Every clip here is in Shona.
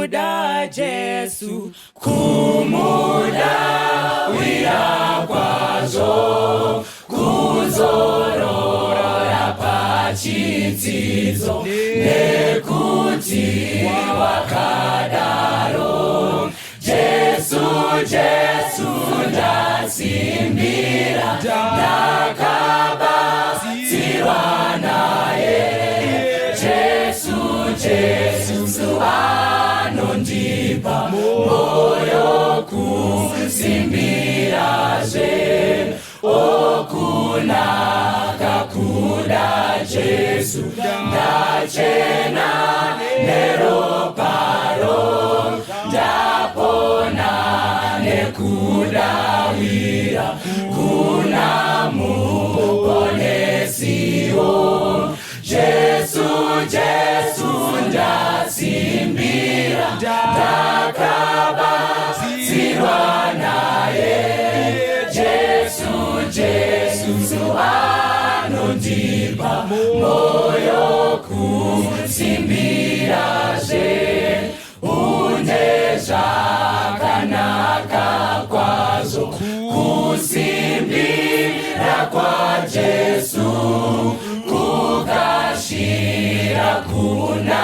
Kumuda Jesu, kumuda wira kwazvo, kuzorora pachitsidzo, nekuti wakadaro. Jesu, Jesu, ndasimbira, ndakabatsirwa naye. Jesu, Jesu, anondipa moyo kusimbirazve. Okunaka kuda Jesu, ndachena neroparo, ndapona nekudawira kuna Muponesiwo. Jesu, Jesu, ndasimbira, ndakabatsirwa naye. Jesu, Jesu, anondipa moyo kusimbirazve. Une zvakanaka kwazvo kusimbira kwaJesu, kugashira kuna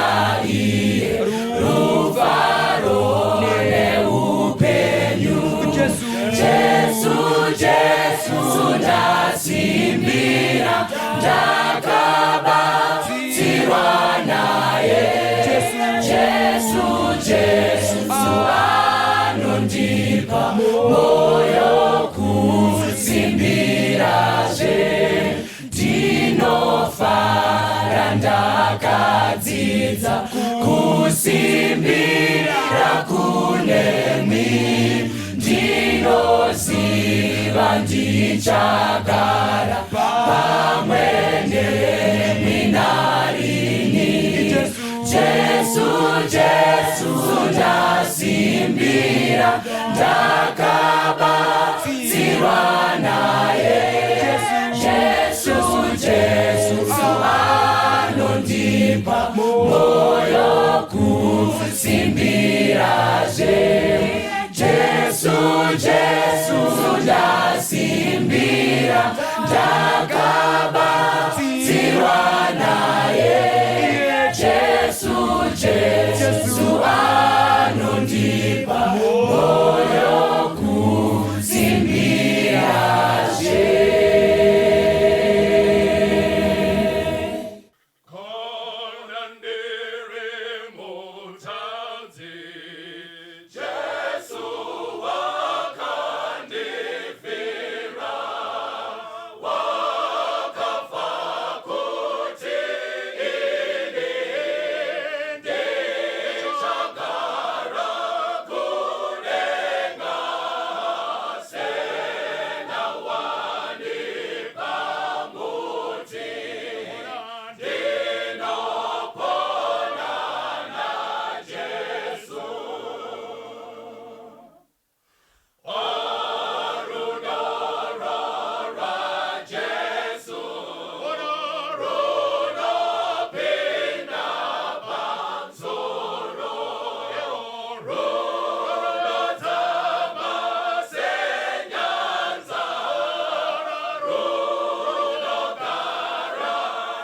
iye rufaro neupenyu. Jesu, Jesu, ndasimbira, ndakabatsirwa naye. Jesu, Jesu, anondipa moyo kusimbirazve. Ndinofara, ndakadzidza kusimbira kunemi. Ndinoziva ndichagara pamwe nemi narini. Jesu, Jesu, ndasimbira, ndakabatsirwa naye. Jesu, Jesu, anondipa moyo kusimbirazve. Jesu, Jesu, ndasimbira, ndakabatsirwa naye. Jesu, Jesu, anondipa moyo kusimbirazve. Kana ndiri mutadzi, Jesu wakandifira, wakafa kuti ini ndichagara kudenga senawanikwa muti ndinopona naJesu. Rudo rwaJesu runopinda pamusoro, runodzama senyanza, runogara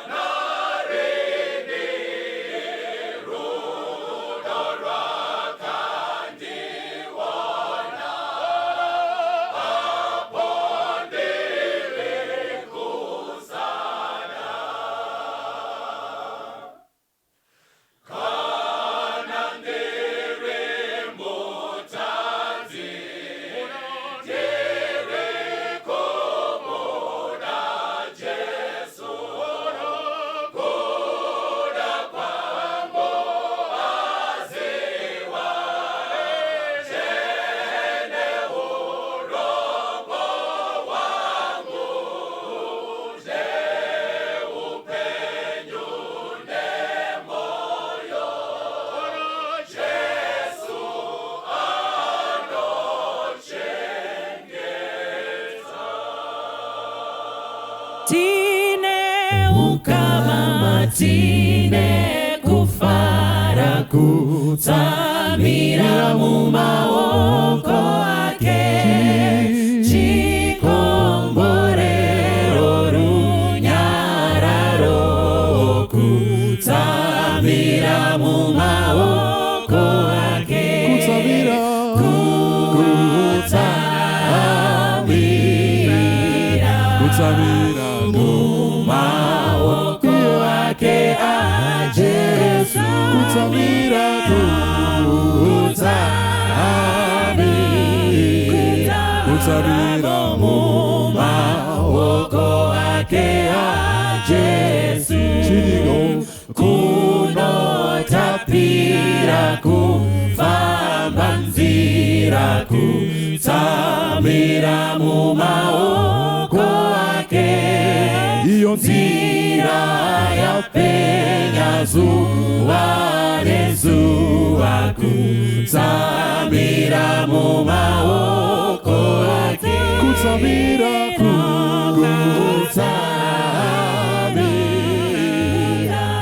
narini, rudo rwakandiona apo ndiri kusada. Kana ndiri mutadzi, ndiri kumuda Jesu, kuda kwangu aziwa chene urombo hwangu neupenyu nemoyo. Jesu anochengeta. Tine ukama, tine kufara, kutsamira. Kutsamira mumaoko ake, chikomborero, runyararo. Kutsamira mumaoko ake. Kutsamira. Kutsamira. Kutsamira. Mumaoko ake aJesu. Kutsamira. Kutsamira. Kutsamira. Mumaoko ake aJesu. Chidigo. Kunotapira kufamba nzira, kutsamira mumaoko ake. Iyo nzira yapenya zuva nezuva, kutsamira mumaoko ake. Kutsamira. Kutsamira.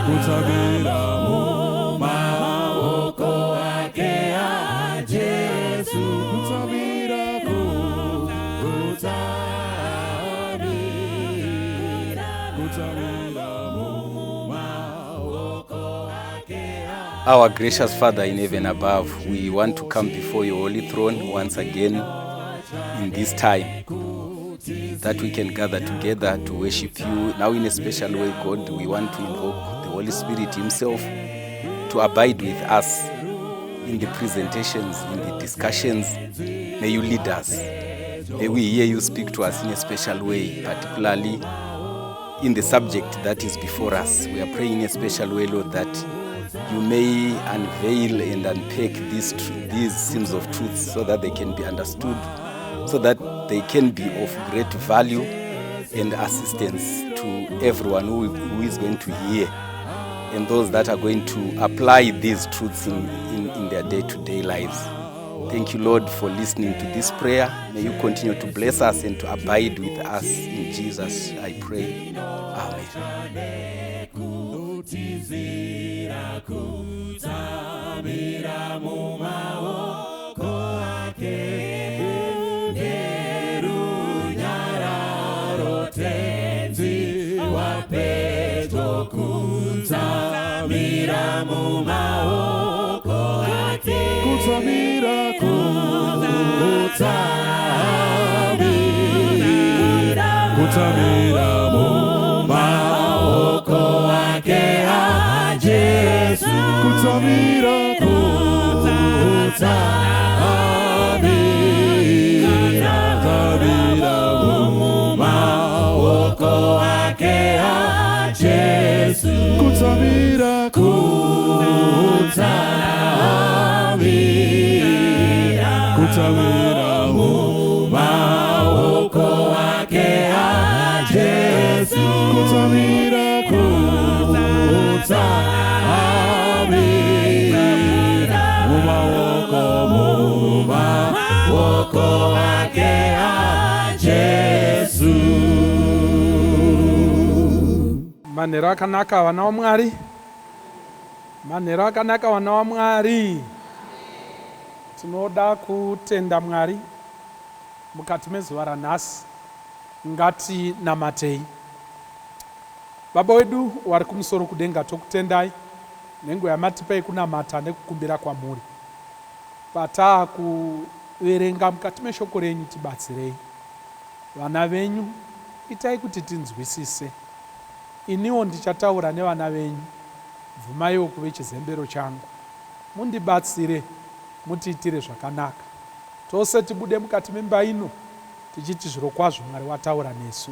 Kutsamira. Mumaoko ake aJesu. Kutsamira. Kutsamira. Kutsamira. Mumaoko ake. Our gracious Father in heaven above, we want to come before your holy throne once again in this time that we can gather together to worship you. Now, in a special way, God, we want to invoke the Holy Spirit Himself to abide with us in the presentations, in the discussions. May you lead us. May we hear you speak to us in a special way, particularly in the subject that is before us. We are praying in a special way, Lord, that you may unveil and unpack these seams of truth so that they can be understood, so that they can be of great value and assistance to everyone who is going to hear and those that are going to apply these truths in their day to day lives. Thank you, Lord, for listening to this prayer. May you continue to bless us and to abide with us. In Jesus, I pray. Amen. Kutizira, kutsamira mumaoko ake, nerunyararo, Tenzi wapedyo. Kutsamira mumaoko ake. Kutsamira. Kutsamira. Kutsamira. Mumaoko ake aJesu. Kutsamira. Kutsamira. Kutsamira. Mumaoko ake aJesu. Kutsamira. Kutsamira. Kutsamira. Mumaoko ake aJesu. Kutsamira. Kutsamira. Mumaoko. Mumaoko ake aJesu. Manheru akanaka, vana vaMwari. Manheru akanaka, vana vaMwari. Tinoda kutenda Mwari mukati mezuva ranhasi. Ngatinamatei. Baba wedu wari kumusoro kudenga, tokutendai nenguva yamatipa yekunamata nekukumbira kwamuri. Pataa kuverenga mukati meshoko renyu, tibatsirei. Vana venyu, itai kuti tinzwisise. Iniwo ndichataura nevana venyu, bvumaiwo kuve chizembero changu, mundibatsire, mutiitire zvakanaka. Tose tibude mukati memba ino tichiti zviro kwazvo Mwari wataura nesu.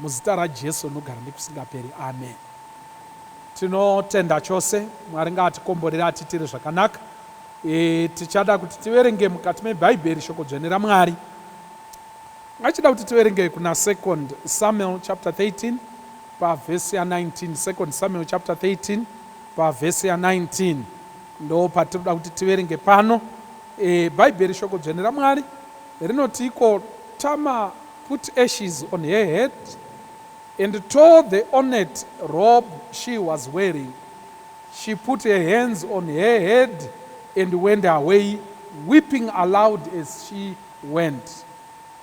Muzita raJesu nogara nekusingaperi, amen. Tinotenda chose. Mwari ngaatikomborere, atiitire zvakanaka. Tichada kuti tiverenge mukati mebhaibheri, shoko dzvene raMwari. Ngachida kuti tiverenge kuna Second Samuel chapter 13 pavhesi ya19. Second Samuel chapter 13 pavhesi ya19 ndo patinoda kuti tiverenge pano. Bhaibheri, shoko dzvene raMwari rinoti iko, "Tamar put ashes on her head and tore the ornate robe she was wearing. She put her hands on her head and went away, weeping aloud as she went.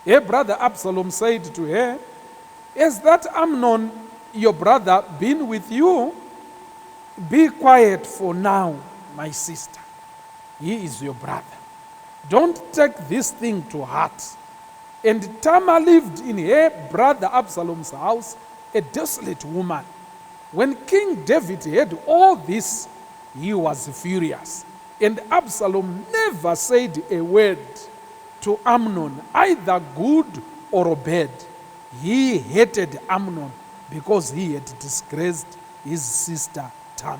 Her brother Absalom said to her, Has that Amnon, your brother, been with you? Be quiet for now, my sister. He is your brother. Don't take this thing to heart. And Tamar lived in her brother Absalom's house, a desolate woman. When King David heard all this, he was furious. And Absalom never said a word to Amnon, either good or bad. He hated Amnon because he had disgraced his sister Tamar.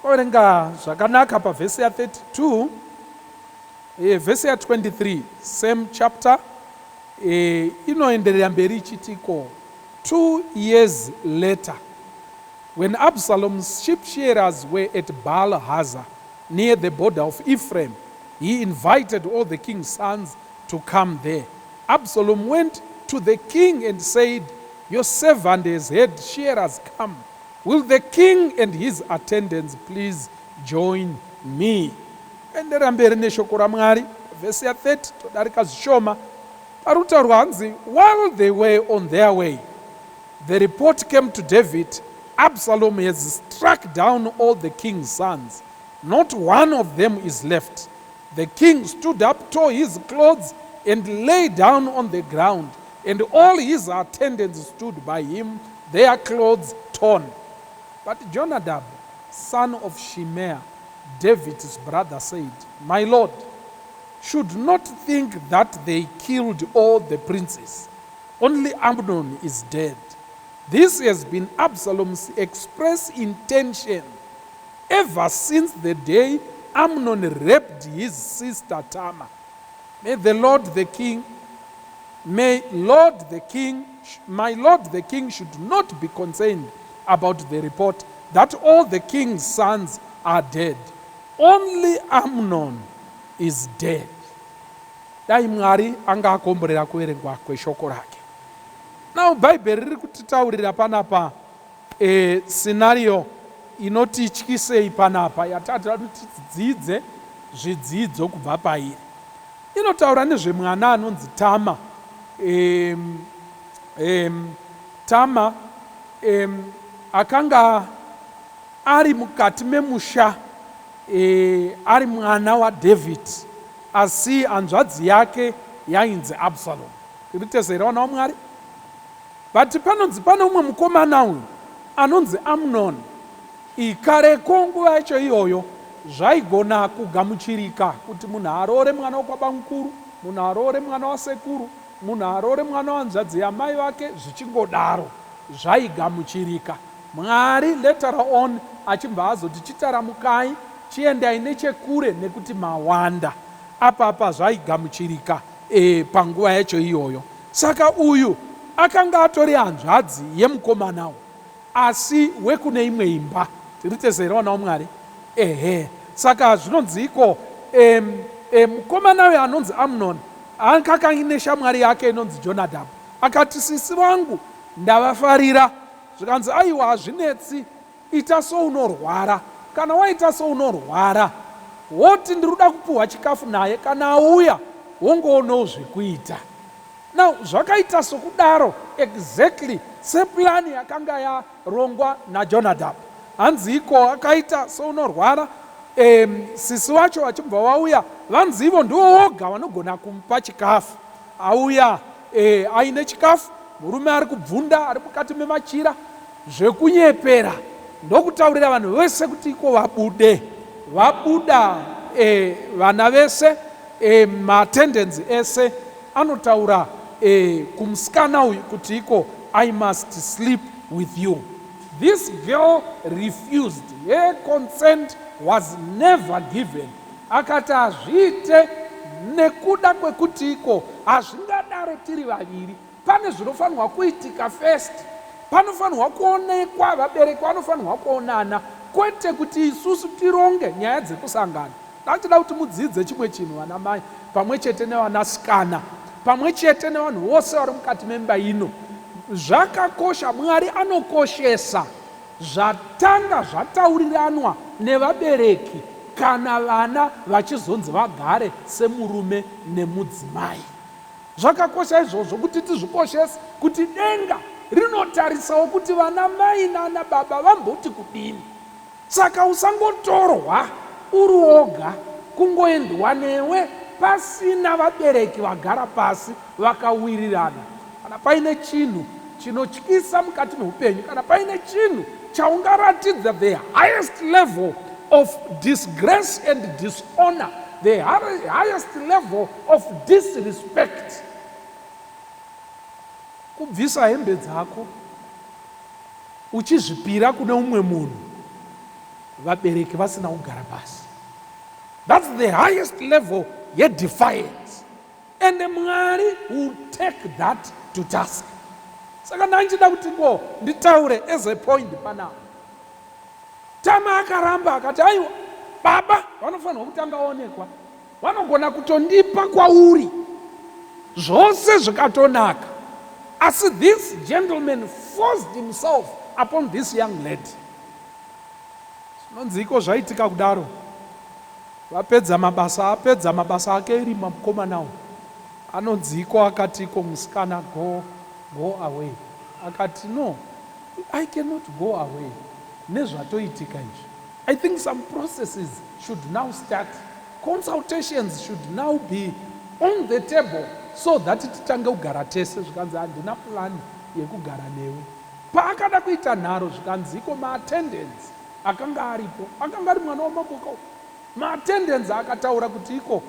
Toverenga zvakanaka pavhesi ya32, vhesi ya23, same chapter, inoenderera mberi ichitiko: 2 years later, when Absalom's sheep shearers were at Baal Hazor, near the border of Ephraim, he invited all the king's sons to come there. Absalom went to the king and said, "Your servant has had shearers come. Will the king and his attendants please join me?" Endera mberi neshoko raMwari, vhesi ya30, todarika zvishoma. Pari kutaurwa hanzi, while they were on their way, the report came to David, "Absalom has struck down all the king's sons. Not one of them is left." The king stood up, tore his clothes, and lay down on the ground, and all his attendants stood by him, their clothes torn. But Jonadab, son of Shimeah, David's brother, said, "My lord should not think that they killed all the princes. Only Amnon is dead. This has been Absalom's express intention ever since the day Amnon raped his sister Tamar. May the Lord the king, may Lord the king, my lord the king should not be concerned about the report that all the king's sons are dead. Only Amnon is dead." Dai Mwari anga akomborera kuverengwa kweshoko rake. Now, Bhaibheri riri kutitaurira panapa scenario inotityisei panapa, yatati kuti tidzidze zvidzidzo kubva pairi. Inotaura nezvemwana anonzi Tama. Tama akanga ari mukati memusha, ari mwana waDavid, asi hanzvadzi yake yainzi Absalom. Tiri tese here, vana vaMwari? But panonzi pane umwe mukomana uyu anonzi Amnon. Ikareko nguva yacho iyoyo zvaigona kugamuchirika kuti munhu aroore mwana wekwaba mukuru, munhu aroore mwana wasekuru, munhu aroore mwana wanzvadzi yamai vake, zvichingodaro, zvaigamuchirika. Mwari later on achibva azoti, "Chitaramukai, chiendai nechekure nekuti mawanda." Apapa zvaigamuchirika panguva yacho iyoyo. Saka uyu akanga atori hanzvadzi yemukomanawo, asi wekune imwe imba. Tiri tese here, vana vaMwari? Ehe. Saka zvinonzi iko mukomana uyu anonzi Amnon akanga neshamwari yake inonzi Jonadab. Akati, "Sisi vangu ndavafarira." Zvikanzi, "Aiwa, hazvinetsi, ita sounorwara. Kana waita sounorwara, woti ndiri kuda kupiwa chikafu naye. Kana auya, wongoonawo zvekuita." Now, zvakaita sokudaro, exactly seplani yakanga yarongwa naJonadab. Hanzi iko akaita sounorwara, sisi vacho vachibva vauya. Vanzi ivo ndivo voga vanogona kumupa chikafu. Auya aine chikafu, murume ari kubvunda ari mukati memachira, zvekunyepera, ndokutaurira vanhu vese kuti iko vabude. Vabuda, vana vese, maattendants ese, anotaura kumusikana uyu kuti iko, "I must sleep with you." This girl refused. Her consent was never given. Akati, "Hazviite, nekuda kwekuti iko hazvingadaro tiri vaviri. Pane zvinofanirwa kuitika first. Panofanirwa kuonekwa, vabereki vanofanirwa kuonana, kwete kuti isusu tironge nyaya dzekusangana." Ndachida kuti mudzidze chimwe chinhu, vana mai pamwe chete nevanasikana, pamwe chete nevanhu vose vari mukati memba ino. Zvakakosha, Mwari anokoshesa. Zvatanga zvatauriranwa nevabereki kana vana vachizonzi vagare semurume nemudzimai. Zvakakosha izvozvo kuti tizvikoshese kuti denga rinotarisawo kuti vana mai nana baba vamboti kudini. Saka usangotorwa uri woga kungoendwa newe pasina vabereki vagara pasi vakawirirana. Kana paine chinhu chinotyisa mukati meupenyu, kana paine chinhu chaungaratidza the highest level of disgrace and dishonor, the highest level of disrespect, kubvisa hembe dzako uchizvipira kune umwe munhu vabereki vasina kugara pasi. That's the highest level yedefiance. Ende Mwari will take that to task. Saka ndanchida kuti ko nditaure as a point panapa. Tama akaramba akati aiwa baba vanofanirwa kutanga onekwa. Vanogona kutondipa kwauri zvose zvikatonaka. Asi this gentleman forced himself upon this young lady. Zvinonzi iko zvaitika kudaro Vapedza mabasa apedza mabasa ake erima mukomana uyu anonzi iko akati iko musikana go go away akati no I cannot go away nezvatoitika izvi I think some processes should now start consultations should now be on the table so that titange kugara tese zvikanzi handina plan yekugara newe paakada kuita nharo zvikanzi iko maattendants Akanga aripo. Akanga ari mwana wamambo ka uyu. Maattendants akataura kuti iko,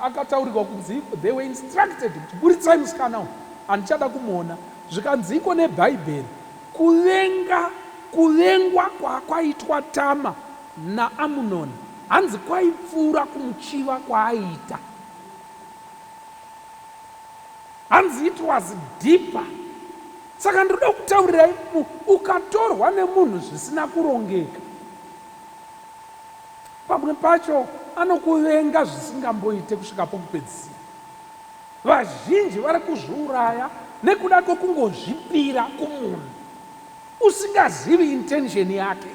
akataurirwa kunzi iko, they were instructed kuti buritsai musikana uyu, handichada kumuona. Zvikanzi iko neBhaibheri, kuvenga, kuvengwa kwakwaitwa Tama naAmunoni, hanzi kwaipfuura kumuchiva kwaaiita. Hanzi it was deeper. Saka ndinoda kutaurirai ukatorwa nemunhu zvisina kurongeka pamwe pacho anokuvenga zvisingamboite kusvika pokupedzisira. Vazhinji vari kuzviuraya nekuda kwekungozvipira kumunhu usingazivi intention yake.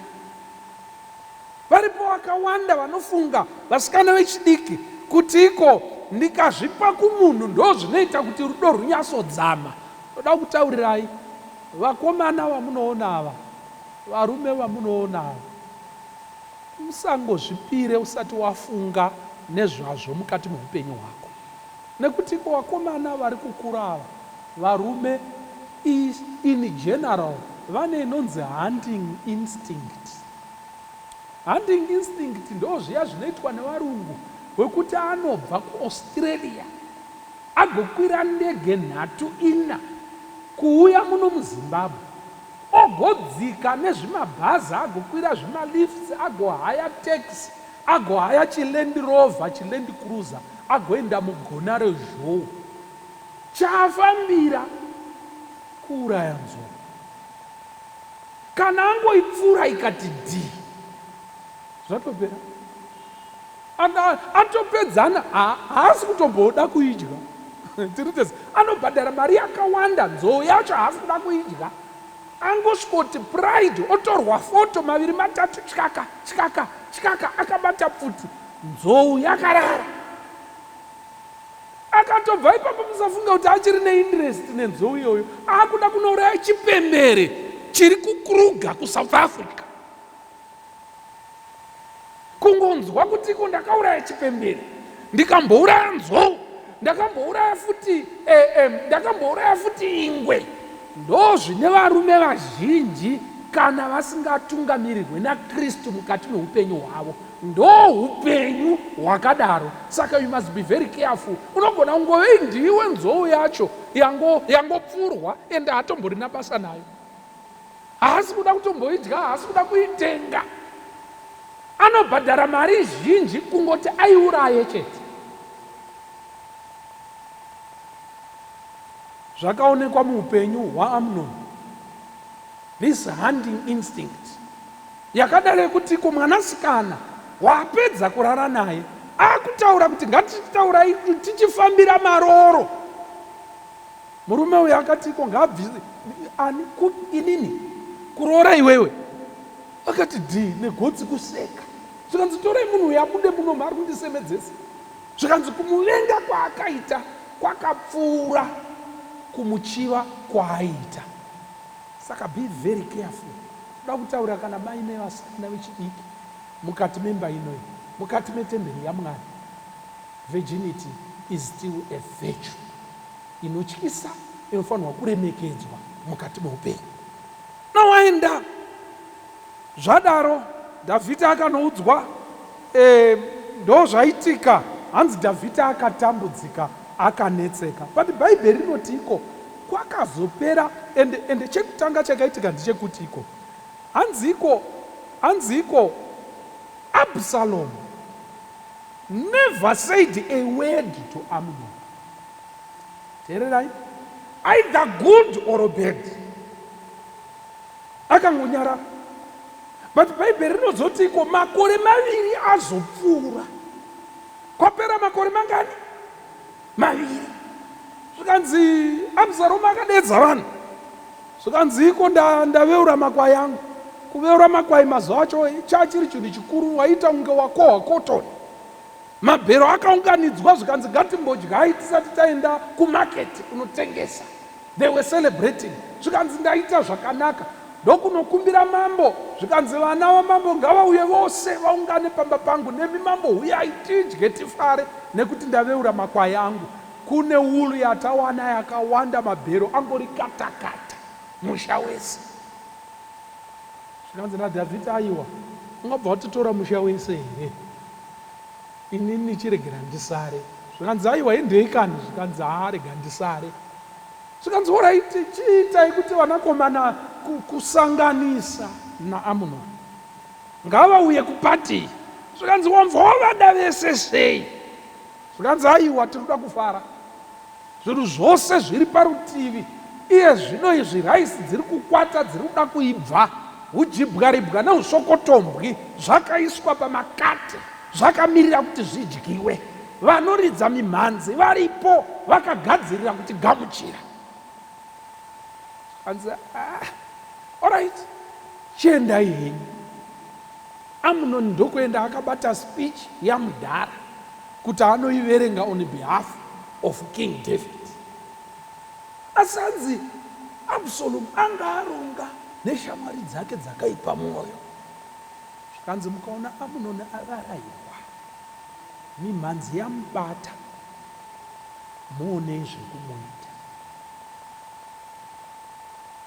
Varipo vakawanda vanofunga, vasikana vechidiki, kuti iko ndikazvipa kumunhu ndozvinoita kuti rudo rwunyasodzama. Ndoda kutaurirai, vakomana vamunoona ava, varume vamunoona ava, usangozvipire usati wafunga nezvazvo mukati meupenyu hwako. Nekuti iko vakomana vari kukura ava, varume in general vane inonzi hunting instinct. Hunting instinct ndozviya zvinoitwa nevarungu wekuti anobva kuAustralia agokwira ndege nhatu ina kuuya muno muZimbabwe ogodzika nezvimabhazi agokwira zvimalifts agohaya taxi agohaya chiLand Rover chiLand Cruiser agoenda mugona rezhou chaafambira kuuraya nzou. Kana angoipfuura ikati dhii zvatopera. Atopedzana haasi kutomboda kuidya. Tiri tese anobhadhara mari yakawanda nzou yacho haasi kuda kuidya. Angosvikoti pride otorwa foto maviri matatu tyaka tyaka tyaka akabata pfuti nzou yakarara. Akatobva ipapo musafunga kuti achiri neinterest nenzou iyoyo akuda kunouraya chipembere chiri kuKruger kuSouth Africa. Kungonzwa kuti iko ndakauraya chipembere ndikambouraya nzou ndakambouraya futi eh, eh, ndakambouraya futi ingwe ndozvine varume vazhinji kana vasingatungamirirwe naKristu mukati meupenyu hwavo Ndohupenyu hwakadaro saka you must be very careful unogona kungove ndiwe nzou yacho yangopfurwa ende haatomborina basa nayo haasi kuda kutomboidya haasi kuda kuitenga anobhadhara mari zhinji kungoti aiuraye chete zvakaonekwa muupenyu hwaAmnoni this hunting instinct Yakadaro yekuti ko mwanasikana waapedza kurara naye akutaura kuti ngatichitaurai tichifambira marooro. Murume uyu akati ko ngaabvise ani kupi inini? Kuroora iwewe? Akati dhii negotsi kuseka. Zvikanzi torai munhu uyu abude muno maari kundisemedzesa. Zvikanzi kumuvenga kwaakaita kwakapfuura kumuchiva kwaaiita. Saka be very careful. Ndoda kutaura kana maine vasikana vechidiki mukati memba ino iyi, mukati metemberi yaMwari. Virginity is still a virtue inotyisa inofanirwa kuremekedzwa mukati meupenyu. Nawaenda zvadaro Dhavhidhi akanoudzwa e, ndozvaitika hanzi Dhavhidhi akatambudzika akanetseka but bhaibheri rinoti iko kwakazopera ende ende chekutanga chakaitika ndechekuti iko hanzi iko hanzi iko Absalom never said a word to Amnon. Teererai, either good or bad. Akangonyarara. But Bhaibheri rinozoti iko makore maviri azopfuura. Kwapera makore mangani? Maviri. Zvikanzi Absalomu akadeedza vanhu. Zvikanzi iko ndaveura makwai angu. Kuveura makwai mazuva acho chachiri chinhu chikuru waiita kunge wakohwa kotoni. Mabhero akaunganidzwa zvikanzi ngatimbodyai tisati taenda kumarket kunotengesa. They were celebrating. Zvikanzi ndaita zvakanaka. Ndokunokumbira mambo zvikanzi vana vamambo ngavauye vose vaungane pamba pangu nemi mambo huyai tidye tifare nekuti ndaveura makwai angu. Kune wool yatawana yakawanda mabhero angori katakata musha wese. Zvikanzi naDhavhidhi, Aiwa, ungabva watotora musha wese here? Inini chiregera ndisare. Zvikanzi, Aiwa, hendei kani. Zvikanzi, Haa, rega ndisare. Zvikanzi, Horaiti, chiitai kuti vanakomana kusanganisa naAmunoni ngavauye kupati. Zvikanzi, Wabva wavada vese sei? Zvikanzi, Aiwa, tiri kuda kufara. Zvinhu zvose zviri parutivi iye zvino izvi rice dziri kukwata dziri kuda kuibva, hujibwaribwa nehusokotombwi zvakaiswa pamakate zvakamirira kuti zvidyiwe. Vanoridza mimhanzi varipo vakagadzirira kuti gamuchira. Zvikanzi, ah, alright, chiendai henyu. Amnoni ndokuenda akabata speech yamudhara kuti anoiverenga on behalf of King David. Asi hanzi Absalom anga aronga neshamwari dzake dzakaipa mwoyo. Zvikanzi mukaona Amnoni avarairwa, mimhanzi yamubata, muonei zvekumuita.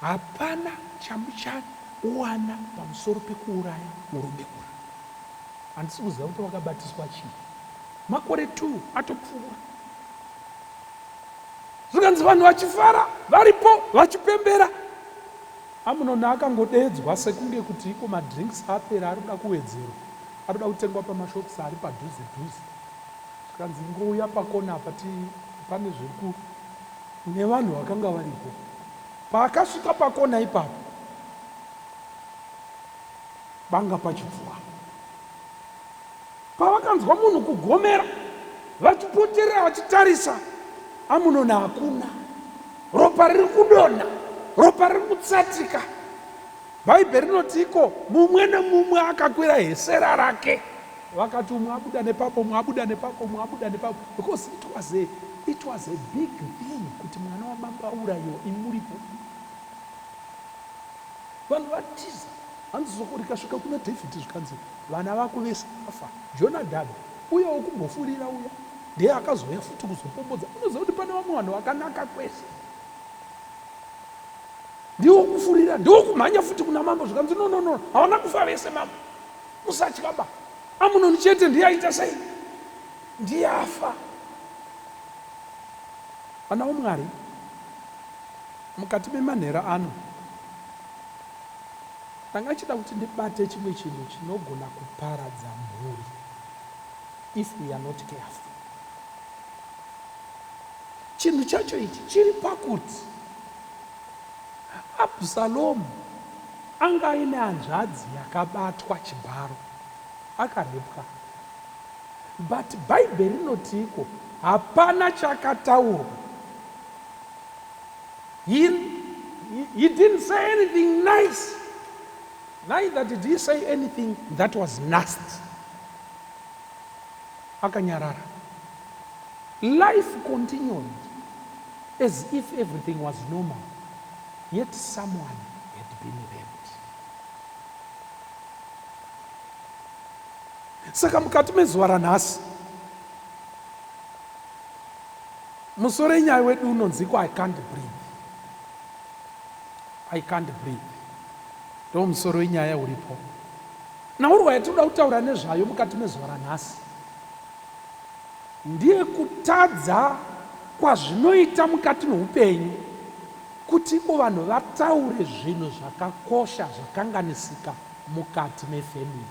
Hapana chamuchawana pamusoro pekuuraya murume uyu. Handisi kuziva kuti vakabatiswa chii. Makore 2 atopfuura. Zvikanzi vanhu vachifara varipo vachipembera. Amunoni akangodeedzwa sekunge kuti iko madrinks apera ari kuda kuwedzerwa. Ari kuda kutengwa pamashops ari padhuze dhuze. Zvikanzi ingouya pakona apa ti pane zviri ku nevanhu vakanga varipo. Paakasvika pakona ipapo banga pachipfuva. Pavakanzwa munhu kugomera vachipoterera vachitarisa Amunoni hakuna. Ropa riri kudonha, ropa riri kutsatika. Bhaibheri rinoti iko mumwe nemumwe akakwira hesera rake. Vakati umwe abuda nepapo, umwe abuda nepapo, umwe abuda nepapo because it was a, it was a big thing kuti mwana wamambo aurayiwa imuripo. Vanhu vatiza. Hanzi soko rikasvika kuna David zvikanzi vana vako vese vafa. Jonadhabhi uya wekumbofurira uya ndiye akazouya futi kuzopombodza. Unoziva kuti pane vamwe vanhu vakanaka kwese. Ndiwo kufurira, ndiwo kumhanya futi kuna mambo zvikanzi no no no, havana kufa vese mambo. Musatya ba. Amunoni chete ndiye aita sei? Ndiye afa. Vana vaMwari, mukati memanhero ano, ndanga ndichida kuti ndibate chimwe chinhu chinogona kuparadza mhuri if we are not careful. Chinhu chacho ichi chiri pakuti Absalomu anga aine hanzvadzi yakabatwa chibharo, akarepwa. But Bhaibheri rinoti iko hapana chakataurwa. He, he, he didn't say anything nice. Neither did he say anything that was nasty. Akanyarara. Life continued as if everything was normal, yet someone had been raped. Saka mukati mezuva ranhasi, musoro wenyaya wedu unonzikwa I can't breathe. I can't breathe. Ndo musoro wenyaya uripo. Nhaurwa yatinoda kutaura nezvayo mukati mezuva ranhasi ndiye kutadza kwazvinoita mukati meupenyu kuti iko vanhu vataure zvinhu zvakakosha zvakanganisika mukati mefamily.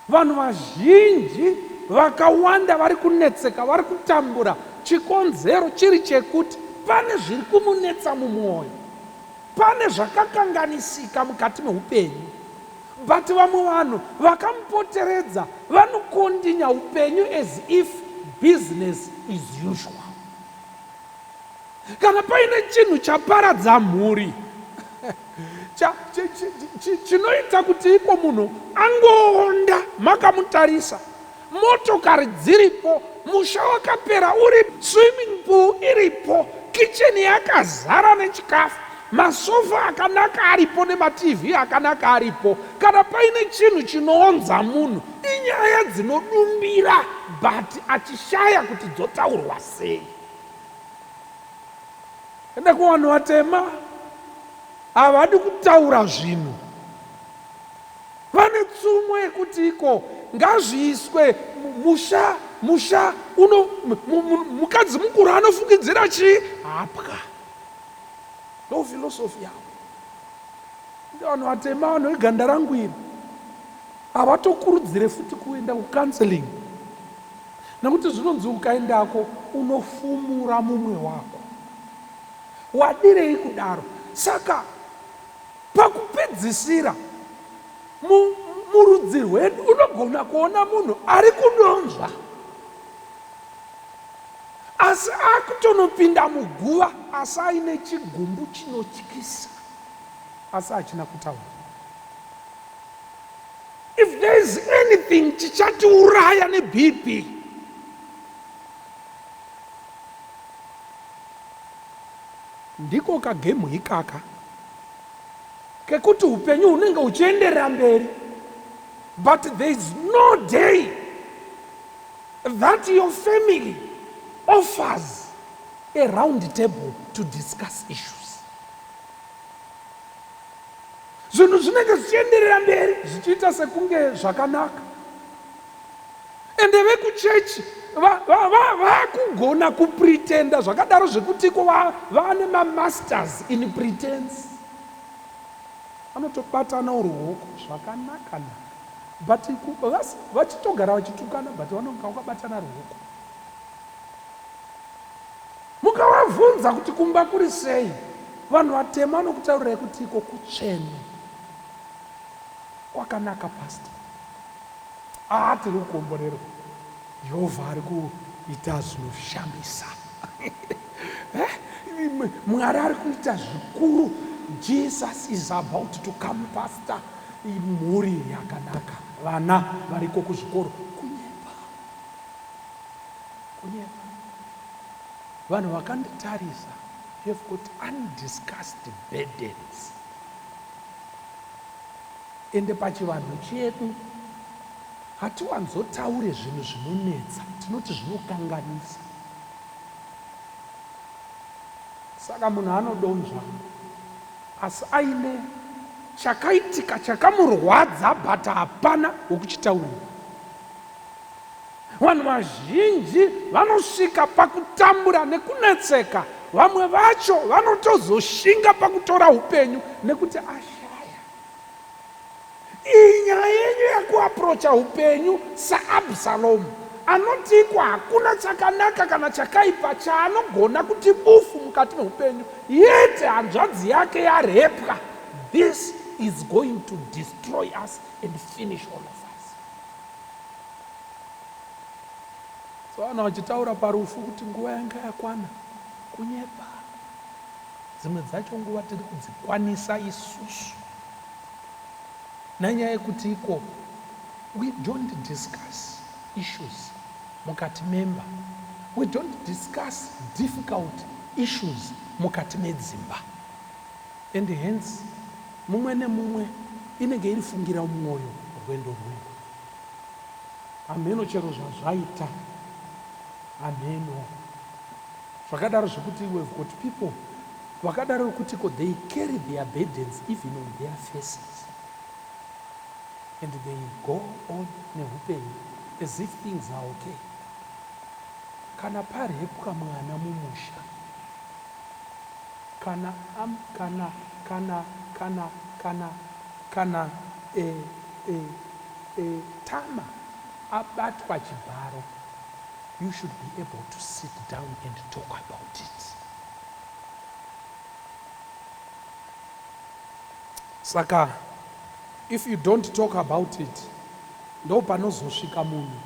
Vanhu vazhinji vakawanda vari kunetseka, vari kutambura, chikonzero chiri chekuti pane zviri kumunetsa mumwoyo, pane zvakakanganisika mukati meupenyu. But vamwe vanhu vakamupoteredza vanokondinya upenyu as if business is usual. Kana paine chinhu chaparadza mhuri chinoita kuti iko munhu angoonda makamutarisa, motokari dziripo, musha wakapera uri, swimming pool iripo, kicheni yakazara nechikafu, masofa akanaka aripo nemaTV akanaka aripo. Kana paine chinhu chinoonza munhu, inyaya dzinodumbira but achishaya kuti dzotaurwa sei. Ende kuvanhu vatema havadi kutaura zvinhu. Vane tsumo yekuti iko ngazviiswe musha musha uno mukadzi mukuru anofukidzira chii hapwa. Ndo philosophy yavo. Vanhu vatema, vanhu veganda rangu iri, havatokurudzire futi kuenda kucounseling, nekuti zvinonzi ukaendako unofumura mumwe wako. Wadirei kudaro? Saka pakupedzisira murudzi rwedu unogona kuona munhu ari kudonzva asi akutonopinda muguva asi aine chigumbu chinotyisa asi hachina kutaura. If there is anything chichatiuraya neBP, ndiko kagemu ikaka kekuti upenyu hunenge huchienderera mberi, but there is no day that your family offers a round table to discuss issues. Zvinhu zvinenge zvichienderera mberi zvichiita sekunge zvakanaka, ende vekuchechi vakugona kupretenda zvakadaro zvekuti iko vane mamasters in pretense. Vanotobatana ruoko zvakanaka naka, but vachitogara vachitukana, but vanonga vakabatana ruoko. Mukavabvunza kuti kumba kuri sei, vanhu vatema vanokutaurirai kuti iko kutsvene kwakanaka, pastor. Tiri kukomborerwa, Jehovha ari kuita zvinoshamisa. Mwari ari kuita zvikuru. Jesus is about to come, pastor. Mhuri yakanaka, vana variko kuzvikoro. Kunyepa, kunyepa. Vanhu vakanditarisa, you have got undiscussed burdens. Ende pachivanhu chedu hatiwanzotaure zvinhu zvinonetsa, tinoti zvinokanganisa. Saka munhu anodonzva asi aine chakaitika chakamurwadza, but hapana wekuchitaurira. Vanhu vazhinji vanosvika pakutambura nekunetseka, vamwe vacho vanotozoshinga pakutora upenyu nekuti ashaya. Iyi nyaya yenyu yekuaprocha upenyu saAbsalomu anoti iko hakuna chakanaka kana chakaipa chaanogona kuti bufu mukati meupenyu, yete hanzvadzi yake yarepwa. This is going to destroy us and finish all of us. So vanhu vachitaura parufu kuti nguva yanga yakwana, kunyepa. Dzimwe dzacho nguva tiri kudzikwanisa isusu. Nanyaya yekuti iko we don't discuss issues mukati memba. We don't discuss difficult issues mukati medzimba. And hence mumwe nemumwe inenge iri fungira mwoyo rwendo rwendo. Hamheno chero zvazvaita. Hamheno. Zvakadaro zvekuti we've got people vakadaro vekuti ko they carry their burdens even on their faces and they go on neupenyu as if things are okay. Kana parepwa mwana mumusha, kana am, kana kana kana kana kana e, e, e, Tama abatwa chibharo, you should be able to sit down and talk about it. Saka if you don't talk about it, ndopanozosvika munhu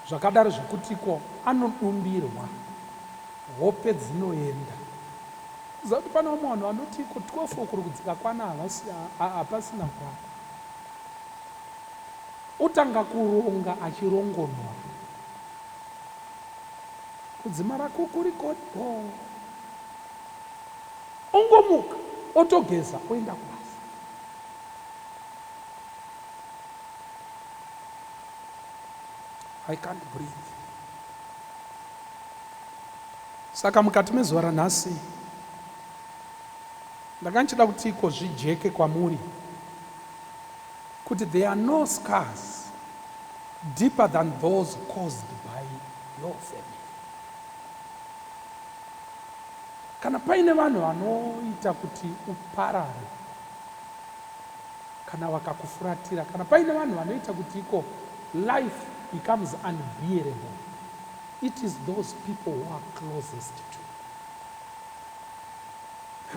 zvakadaro zvekutiko anodumbirwa, hope dzinoenda. Kuziva kuti pane vamwe vanhu vanoti iko 12 kuri kudzika kwana hapasina kurara. Otanga kuronga achirongonora. Kudzimara kukuri kodo. Ongomuka otogeza oenda kubasa. I can't breathe. Saka mukati mezuva ranhasi ndanga ndichida kuti iko zvijeke kwamuri kuti there are no scars deeper than those caused by your family. Kana paine vanhu vanoita kuti uparare, kana vakakufuratira, kana paine vanhu vanoita kuti iko life becomes unbearable, it is those people who are closest to you.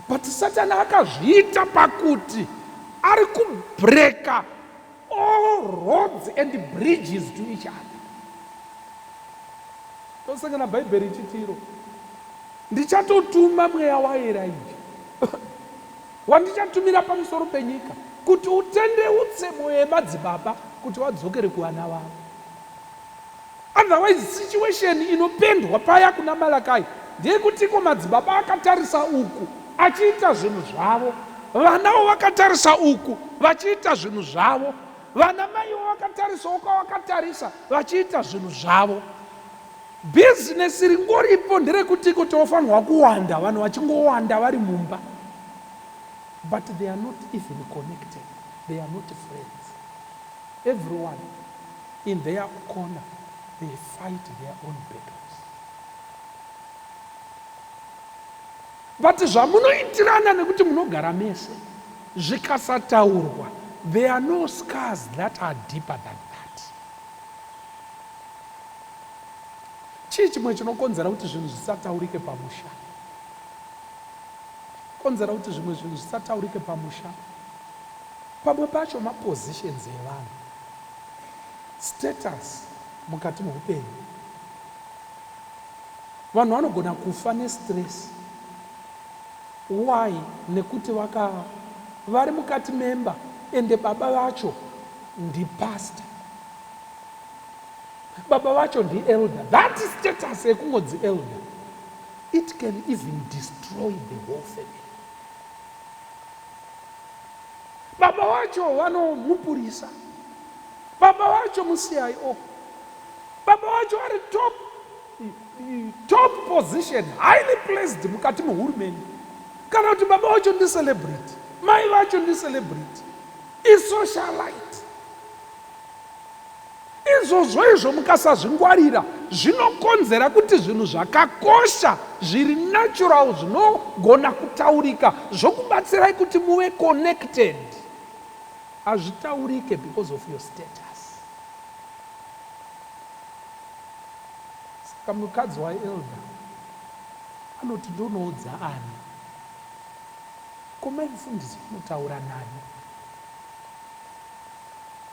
But Satani akazviita pakuti ari kubreka all roads and bridges to each other. Ndosangana Bhaibheri ichiti iro ndichatotuma mweya waEraija wandichatumira pamusoro penyika kuti utendeutse mwoyo yemadzibaba kuti vadzokere kuvana vavo. Otherwise situation inopendwa paya kuna Malakai ndeyekutiko madzibaba akatarisa uku achiita zvinhu zvavo, vanawo vakatarisa uku vachiita zvinhu zvavo, vana maiwo vakatarisawo kwavakatarisa vachiita zvinhu zvavo. Bhizinesi ringoripo nderekutiko tinofanirwa kuwanda, vanhu vachingowanda vari mumba, but they are not even connected, they are not friends. Everyone in their corner they fight their own battles. But zvamunoitirana nekuti munogara mese zvikasataurwa, there are no scars that are deeper than that. Chii chimwe chinokonzera kuti zvinhu zvisataurike pamusha? Konzera kuti zvimwe zvinhu zvisataurike pamusha, pamwe pacho mapositions evanhu, status mukati meupenyu. Vanhu vanogona kufa nestress. Why? Nekuti vaka vari mukati memba ende baba vacho ndipastor. Baba vacho ndielder. That status yekungonzi elder, it can even destroy the whole family. Baba vacho vanomupurisa. Baba vacho muCIO. Baba vacho vari top, top position, highly placed mukati mehurumende. Kana kuti baba vacho ndicelebrity, mai vacho ndicelebrity, isocialite. Izvozvo izvo mukasazvingwarira zvinokonzera kuti zvinhu zvakakosha zviri natural zvinogona kutaurika zvokubatsirai kuti muve connected hazvitaurike because of your status. Saka mukadzi waElder anoti ndonoudza ani? Ko mai mufundisi vanotaura nani?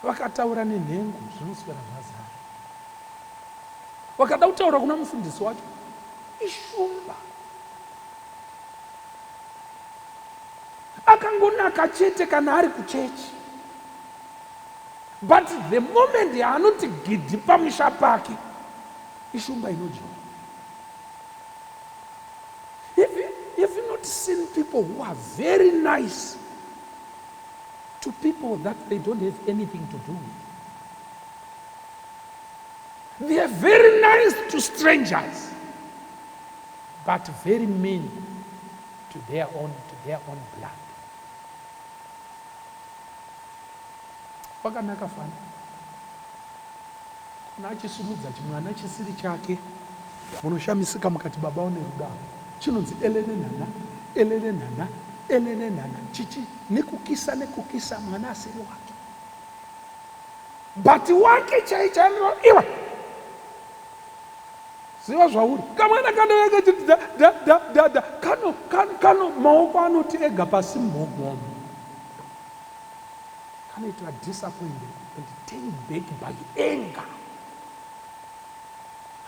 Vakataura nenhengo zvinoswera zvazara. Vakada kutaura kuna mufundisi wacho ishumba. Akangonaka chete kana ari kuchechi. But the moment yaanoti gidhi pamusha pake, ishumba inodyiwa. Have you not seen people who are very nice to people that they don't have anything to do with? They are very nice to strangers, but very mean to their own blood. Kwakanaka fani kuna achisimudza chimwana chisiri chake, munoshamisika mukati, "Baba une rudo." Chinonzi elele nana, elele nana, elele nana, chichi nekukisa nekukisa mwana asiri wake, but wake chai chai, iwe ziva zvauri. Kamwana kanouya kachiti da da da da da, kano kano kano, maoko anoti ega pasi mhomhomo, kanoitwa disappointed and turned back by anger.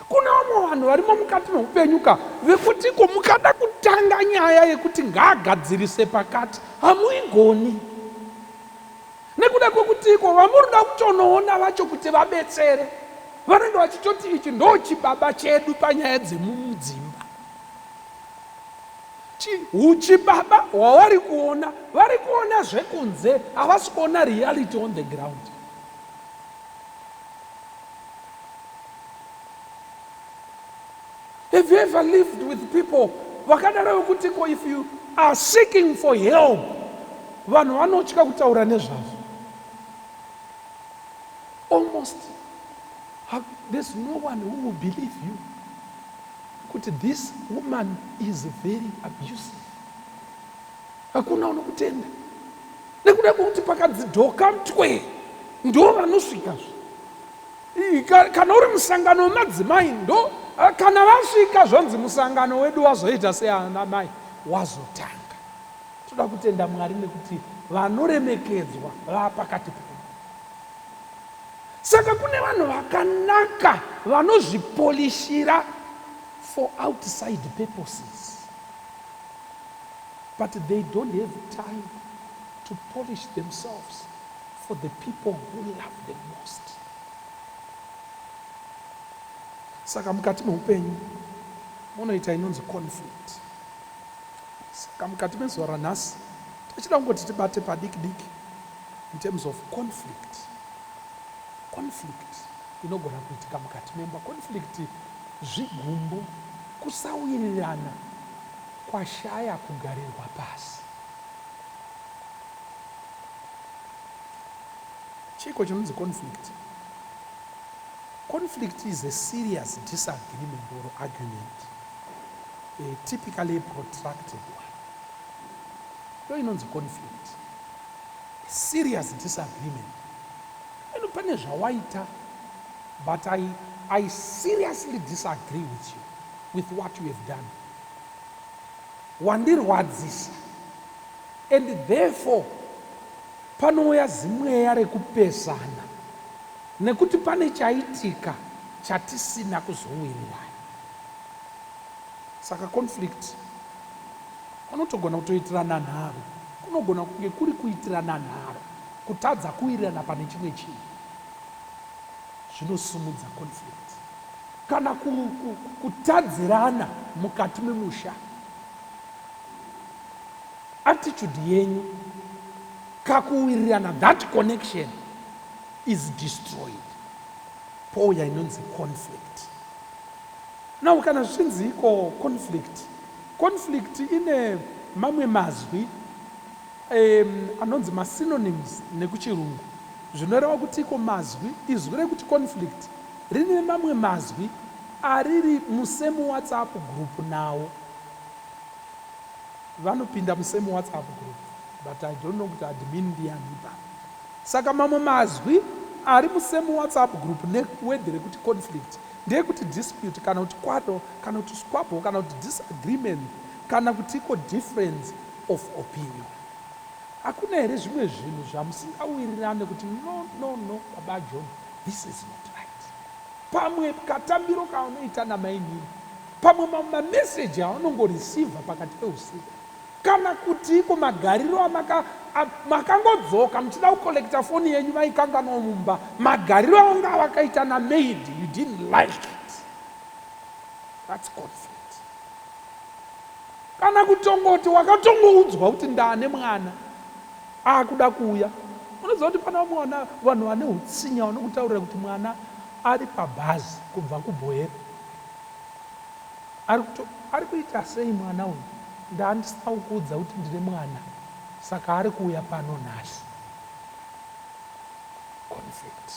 Kuna vamwe vanhu varimo mukati meupenyu ka, vekutiko mukada kutanga nyaya yekuti ngaagadzirise pakati, hamuigoni, nekuda kwekutiko vamuri kutonoona vacho kuti vabetsere vanenge vachitoti ichi ndo chibaba chedu panyaya dzemumudzimba. Huchibaba hwavari kuona, vari kuona zvekunze, havasi kuona reality on the ground. Have you ever lived with people vakadaro, vekuti ko if you are seeking for help, vanhu vanotya kutaura nezvazvo? Almost there's no one who will believe you kuti this woman is very abusive. Hakuna unokutenda, nekuda kwekuti pakadzidhoka mutwe ndo vanosvikazve. Kana uri musangano wemadzimai, ndo kana vasvika zvonzi musangano wedu wazoita seana mai wazotanga. Toda kutenda Mwari nekuti vanoremekedzwa vapakati pedu. Saka kune vanhu vakanaka vanozvipolishira for outside purposes, but they don't have time to polish themselves for the people who love them most. Saka mukati meupenyu munoita inonzi conflict. Saka mukati mezuva ranhasi tichida kungoti tibate padiki diki in terms of conflict. Conflict inogona kuitika mukati memba. Conflict, zvigumbu, kusawirirana kwashaya kugarirwa pasi. Chiko chinonzi conflict? Conflict is a serious disagreement or argument, a typically protracted one. Ndo inonzi conflict, a serious disagreement. Ino pane zvawaita, but I seriously disagree with you, with what you have done. Wandirwadzisa, and therefore panouya zimweya rekupesana, nekuti pane chaitika chatisina kuzowirirana. Saka conflict unotogona kutoitirana nharo, kunogona kunge kuri kuitirana nharo, kutadza kuwirirana pane chimwe chinhu zvinosumudza conflict, kana kutadzirana mukati memusha. Attitude yenyu, kakuwirirana, that connection is destroyed, pouya inonzi conflict. Now kana zvichinzi iko conflict, conflict ine mamwe mazwi anonzi masynonyms nekuchirungu, zvinoreva kuti iko mazwi, izwi rekuti conflict rine mamwe mazwi ariri musame WhatsApp group nawo. Vanopinda musame WhatsApp group, but I don't know kuti admin ndiani ipapo. Saka mamwe mazwi ari musame WhatsApp group neword rekuti conflict ndeyekuti dispute, kana kuti quarrel, kana kuti squabble, kana kuti disagreement, kana kuti iko difference of opinion. Hakuna here zvimwe zvinhu zvamusingawirirane kuti, "No, no, no, Baba John, this is not right"? Pamwe katambiro kaunoita namainini, pamwe mamwe mameseji aunongoreceiva pakati peusiku. Kana kuti iko magariro amaka makangodzoka muchida kucollecta foni yenyu vaikanganwa mumba, magariro anga vakaita namaid, you didn't like it. That's conflict. Kana kutongoti wakatongoudzwa kuti ndaane mwana akuda kuuya, unoziva kuti pana vamwe vanhu vane utsinya vanokutaurira kuti mwana ari pabhazi kubva kuBuhera, ari kuita sei mwana uyu, ndandisina kukuudza kuti ndine mwana, saka ari kuuya pano nhasi. Conflict,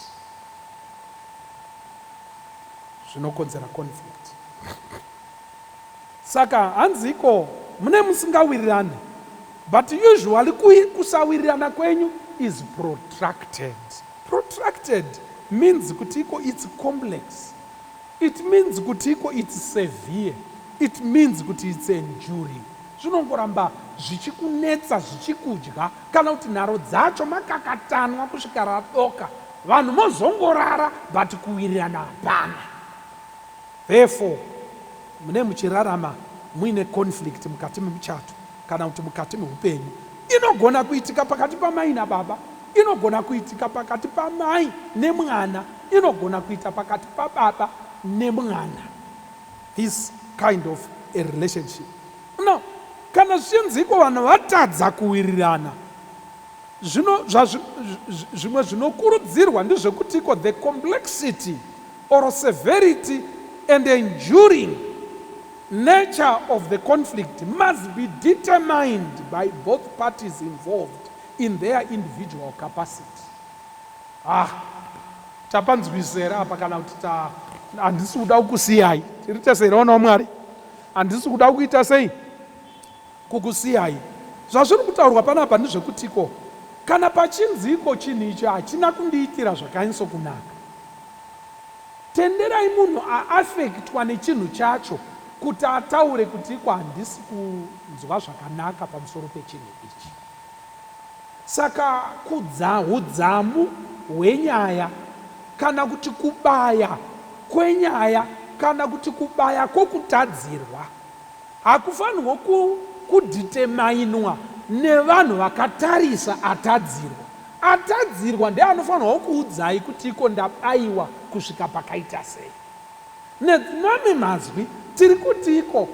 zvinokonzera conflict. Saka hanziko mune musingawirirani, but usually kusawirirana kwenyu is protracted. Protracted means kuti iko it's complex, it means kuti iko it's severe, it means kuti it's enduring. Zvinongoramba zvichikunetsa, zvichikudya, kana kuti nharo dzacho makakatanwa kusvika radoka, vanhu mozongorara, but kuwirirana hapana. Therefore mune muchirarama muine conflict mukati memuchato kana kuti mukati meupenyu. Inogona kuitika pakati pamai nababa, inogona kuitika pakati pamai nemwana, inogona kuita pakati pababa nemwana, this kind of a relationship. Now kana zvichinziko vanhu vatadza kuwirirana, zvino zvimwe zvinokurudzirwa ndezvekutiko the complexity or severity and enduring nature of the conflict must be determined by both parties involved in their individual capacity. Ah, tapanzwisa here apa, kana kuti ta handisi kuda kukusiyai? Tiri tese here, vana vaMwari? Handisi kuda kuita sei, kukusiyai. Zvazviri kutaurwa panapa ndezvekutiko kana pachinziko chinhu ichi hachina kundiitira zvakanyatsokunaka, tenderai munhu aaffectwa nechinhu chacho kuti ataure kuti iko handisi kunzwa zvakanaka pamusoro pechinhu ichi. Saka kudza udzamu hwenyaya kana kuti kubaya kwenyaya kana kuti kubaya kwokutadzirwa hakufanirwa kudeterminwa nevanhu vakatarisa atadzirwa. Atadzirwa ndeanofanirwa kuudzai kuti iko ndabayiwa kusvika pakaita sei. Nemamwe mazwi tiri kuti iko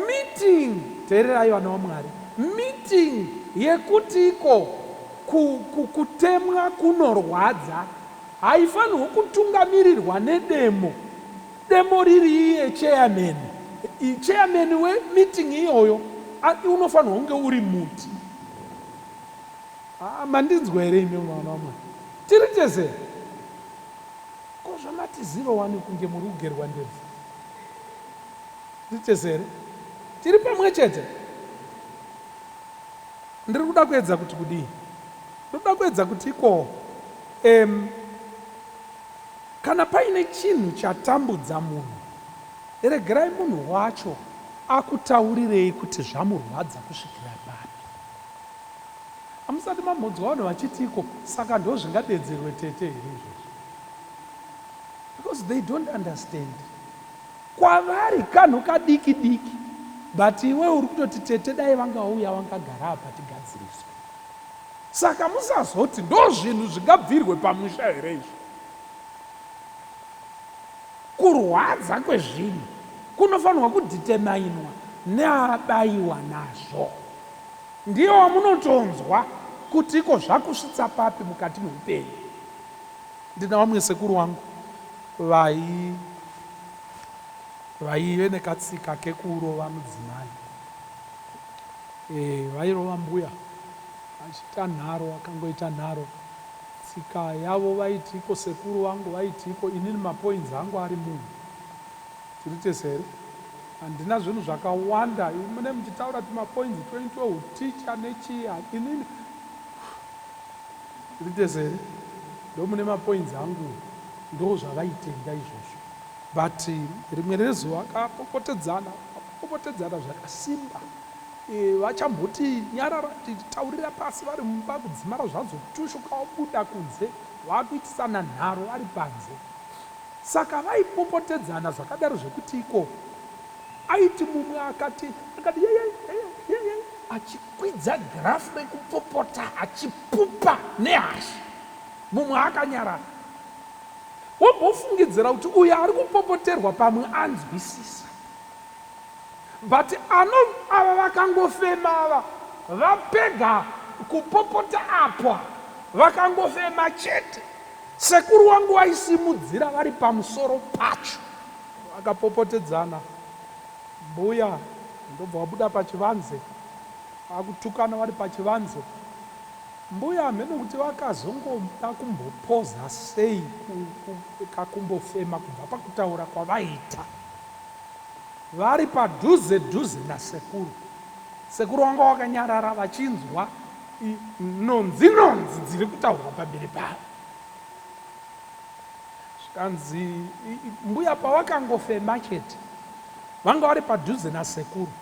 meeting, teererai vana vaMwari, meeting yekuti iko kutemwa kunorwadza haifanirwi kutungamirirwa nedemo, demo riri iye chairman. Chairman wemeeting iyoyo unofanirwa kunge uri muti. Ah, mandinzwa here imi mwana wamwari? Tiri tese? Ko zvamati 01 kunge muri kugerwa ndebvu? Tiri tese here? Tiri pamwe chete? Ndiri kuda kuedza kuti kudii? Ndiri kuda kuedza kuti iko kana paine chinhu chatambudza munhu, regerai munhu wacho akutaurirei kuti zvamurwadza kusvikira papi. Hamusati mambonzwa vanhu vachitiko saka ndo zvingadedzerwe tete here izvozvo? Because they don't understand. Kwavari kanhu kadiki diki, but iwe uri kutoti tete dai vangauya vangagara apa tigadziriswe. Saka musazoti ndo zvinhu zvingabvirwe pamusha here izvi. Kurwadza kwezvinhu kunofanirwa kudeterminwa neabayiwa nazvo. Ndiye wamunotonzwa kuti iko zvakusvitsa papi mukati meupenyu. Ndina vamwe sekuru vangu vaive nekatsika kekurova mudzimai. Vairova mbuya achiita nharo, akangoita nharo. Tsika yavo vaiti iko sekuru vangu vaiti iko inini mapoints angu ari munhu. Tiri tese here? Handina zvinhu zvakawanda. Mune muchitaura tumapoints twenyu tweuticha nechii, inini tiri tese here? Ndomune mapoints angu, ndo zvavaitenda izvozvo. But rimwe rezuva akapopotedzana, akapopotedzana zvakasimba. Vachamboti nyarara, taurira pasi vari mumba, kudzimara zvazotushuka wabuda kunze, vakuitisana nharo vari panze. Saka vaipopotedzana zvakadaro zvekuti iko aiti mumwe akati yeye yeye. Achikwidza graph rekupopota achipupa nehasha. Mumwe akanyarara. Wombofungidzira kuti uyo ari kupopoterwa pamwe anzwisisa. But ano ava vakangofema ava vapega kupopota apa vakangofema chete. Sekuru wangu vaisimudzira vari pamusoro pacho. Vakapopotedzana mbuya ndobva vabuda pachivanze vakutukana vari pachivanze. Mbuya hameno kuti vakazongoda kumbopoza sei kakumbofema kubva pakutaura kwavaiita vari padhuze dhuze nasekuru. Sekuru vanga vakanyarara vachinzwa nonzi nonzi dziri kutaurwa pamberi pavo. Zvikanzi mbuya pavakangofema chete vanga vari padhuze nasekuru.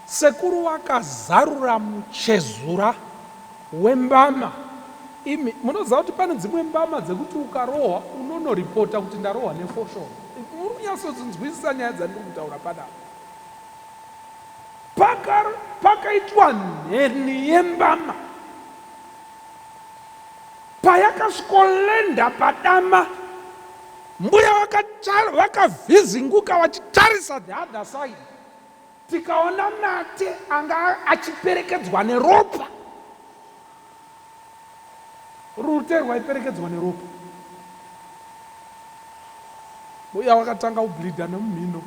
Sekuru vakazarura muchezura wembama. Imi munoziva kuti pane dzimwe mbama dzekuti ukarohwa unonoripota kuti ndarohwa nefoshoro. Muri kunyatsonzwisisa nyaya dzandiri kutaura panapa. Pakaitwa mheni yembama. Payakasvikolenda padama, mbuya vakavhizinguka vachitarisa the other side. Tikaona mate anga achiperekedzwa neropa. Rute rwaiperekedzwa neropa. Mbuya wakatanga kubleeda nemumhino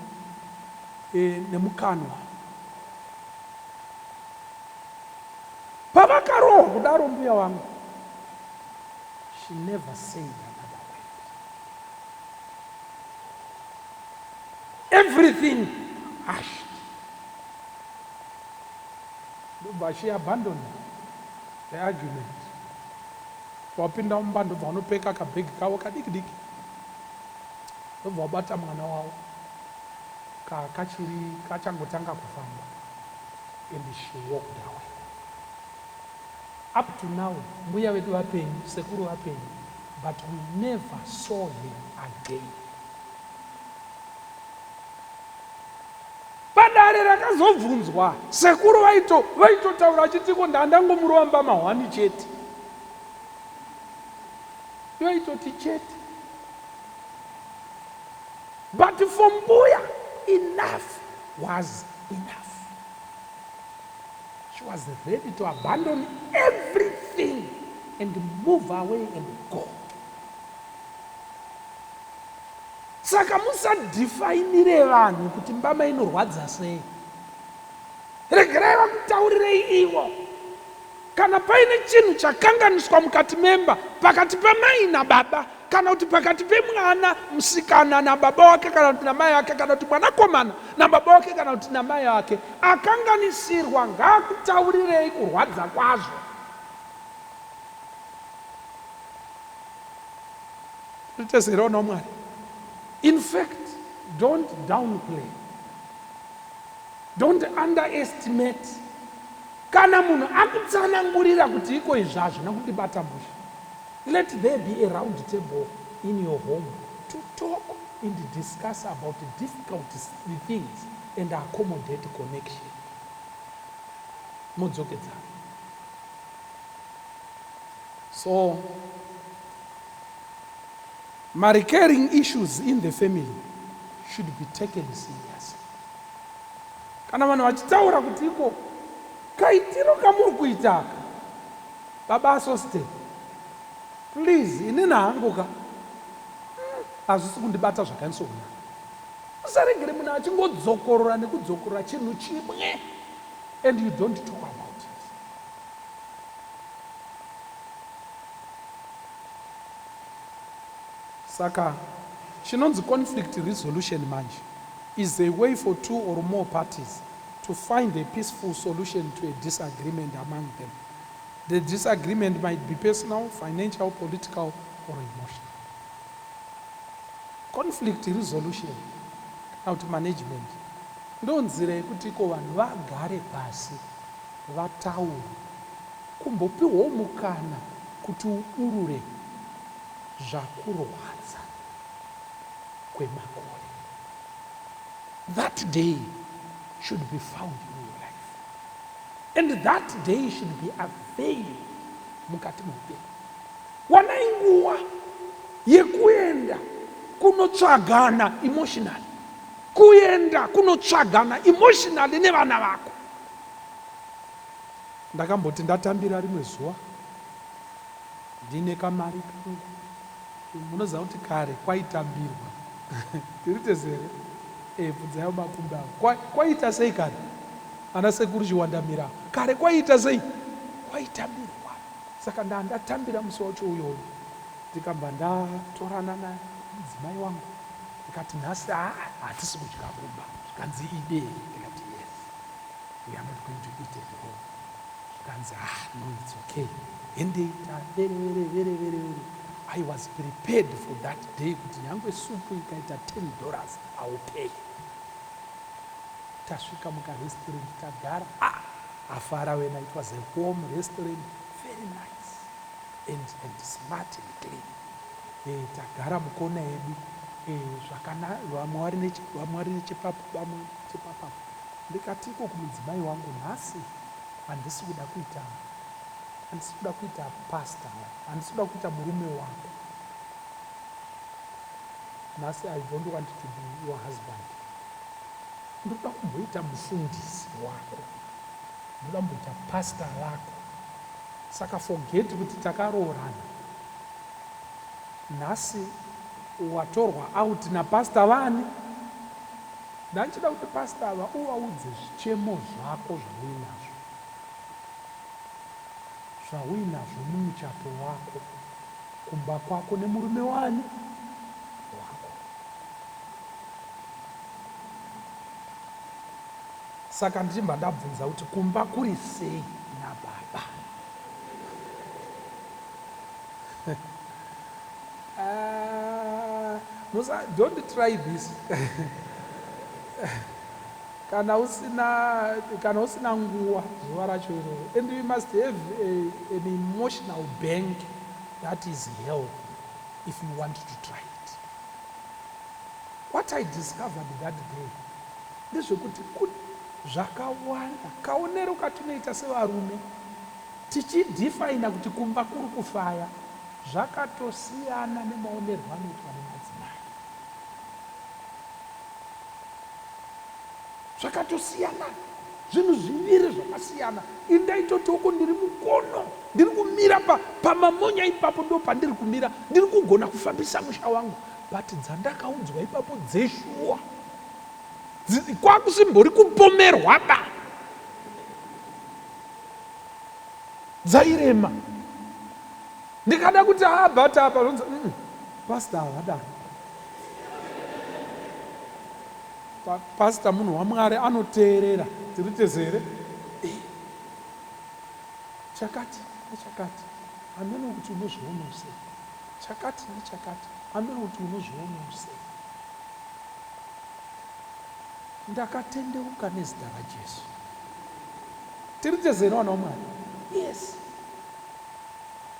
nemukanwa. Pavakarohwa kudaro mbuya vangu, she never said another word. Everything hushed. Ndobva she abandoned the argument. Wapinda mumba ndobva vanopeka kabhegi kavo kadiki diki. Ndobva wabata mwana wavo kachiri kachangotanga kufamba and she walked away. Up to now mbuya vedu vapenyu, sekuru vapenyu but we never saw him again. Padare rakazobvunzwa sekuru vaitotaura vachiti ko ndandangomurova mbama hwani chete. Vaitoti chete. But for mbuya enough was enough. She was ready to abandon everything and move away and go. Saka musadhifainire vanhu kuti mbama inorwadza sei. Regerai vakutaurirei ivo. Kana paine chinhu chakanganiswa mukati memba, pakati pamai nababa, kana kuti pakati pemwana musikana nababa wake kana kuti namai vake, kana kuti mwanakomana nababa wake kana kuti namai vake, akanganisirwa ngaakutaurirei kurwadza kwazvo. Tiri Mwari. In fact, don't downplay. Don't underestimate. Kana munhu akutsanangurira kuti iko izvi hazvina kundibata mushe, let there be a round table in your home to talk and discuss about difficult things and accommodate connection. Modzokedzana. So, marecurring issues in the family should be taken seriously. Kana vanhu vachitaura kuti iko kaitiro kamuri kuitaka baba asoste, please inini hangu ka hazvisi kundibata zvakanyatsokunaka. Usaregere munhu achingodzokorora nekudzokorora chinhu chimwe and you don't talk about it. Saka chinonzi conflict resolution manje is a way for two or more parties to find a peaceful solution to a disagreement among them. The disagreement might be personal, financial, political or emotional. Conflict resolution kana kuti management ndo nzira yekuti iko vanhu vagare pasi vataure, kumbopiwawo mukana kuti uburure zvakurwadza kwemakore. That day should be found in your life. And that day should be availed mukati meupenyu. Wanai nguva yekuenda kunotsvagana emotionally. Kuenda kunotsvagana emotionally nevana vako. Ndakamboti ndatambira rimwe zuva ndine kamari kangu. Munoziva kuti kare kwaitambirwa. Tiri tese here? Eh, bvunzai makumbe avo. Kwaita sei kare? Ana sekuru Chiwandamira. Kare kwaiita sei? Kwaitambirwa. Saka ndandatambira musi wacho uyoyo. Ndikabva ndatorana namudzimai wangu. Ndikati nhasi haa hatisi kudya kumba. Zvikanzi idee. Ndikati yes. We are not going to eat at home. Zvikanzi ah no it's okay. Hendei vere vere vere vere vere. I was prepared for that day kuti nyangwe supu ikaita $10 I will pay. Tasvika mukarestaurant tagara. Ah, afara wena it was a warm restaurant very nice and, and smart and clean. Eh, tagara mukona yedu eh, zvakana vamwe vari nechepapo vamwe chepapapo. Ndikati iko kumudzimai wangu nhasi handisi kuda kuita handisi kuda kuita pastor handisi kuda kuita murume wako. Nhasi I don't want to be your husband. Ndoda kumboita mufundisi wako. Ndoda kumboita pastor vako. Saka forget kuti takaroorana. Nhasi watorwa out napastor vani? Ndanchida kuti pastor ava uvaudze zvichemo zvako zvauinazvo. Zvauinazvo mumuchato wako, kumba kwako nemurume wani? Wako. Saka ndichibva ndabvunza kuti kumba kuri sei nababa? Musa, don't try this. Kana usina, kana usina nguva zuva racho iroro. And you must have a, an emotional bank that is healthy if you want to try it. What I discovered that day ndezvekuti zvakawanda kaonero katinoita sevarume tichidefina kuti kumba kuri kufaya zvakatosiyana nemaonerwo anoitwa nemadzimai. Zvakatosiyana, zvinhu zviviri zvakasiyana. Ini ndaitoti uko ndiri mukono, ndiri kumira pa, pamamonya ipapo ndo pandiri kumira, ndiri kugona kufambisa musha wangu. But dzandakaudzwa ipapo dzeshuwa kwakusimbori kupomerwa ba dzairema. Ndikada kuti haa but apa zvonzi mm, pastor havadaro. Pa, pastor munhu waMwari anoteerera. Tiri tese here? Eh. Chakati nechakati hameno kuti unozvionawo sei. Chakati nechakati hameno kuti unozvionawo sei. Ndakatendeuka nezita raJesu. Tiri tese here vana vaMwari? Yes.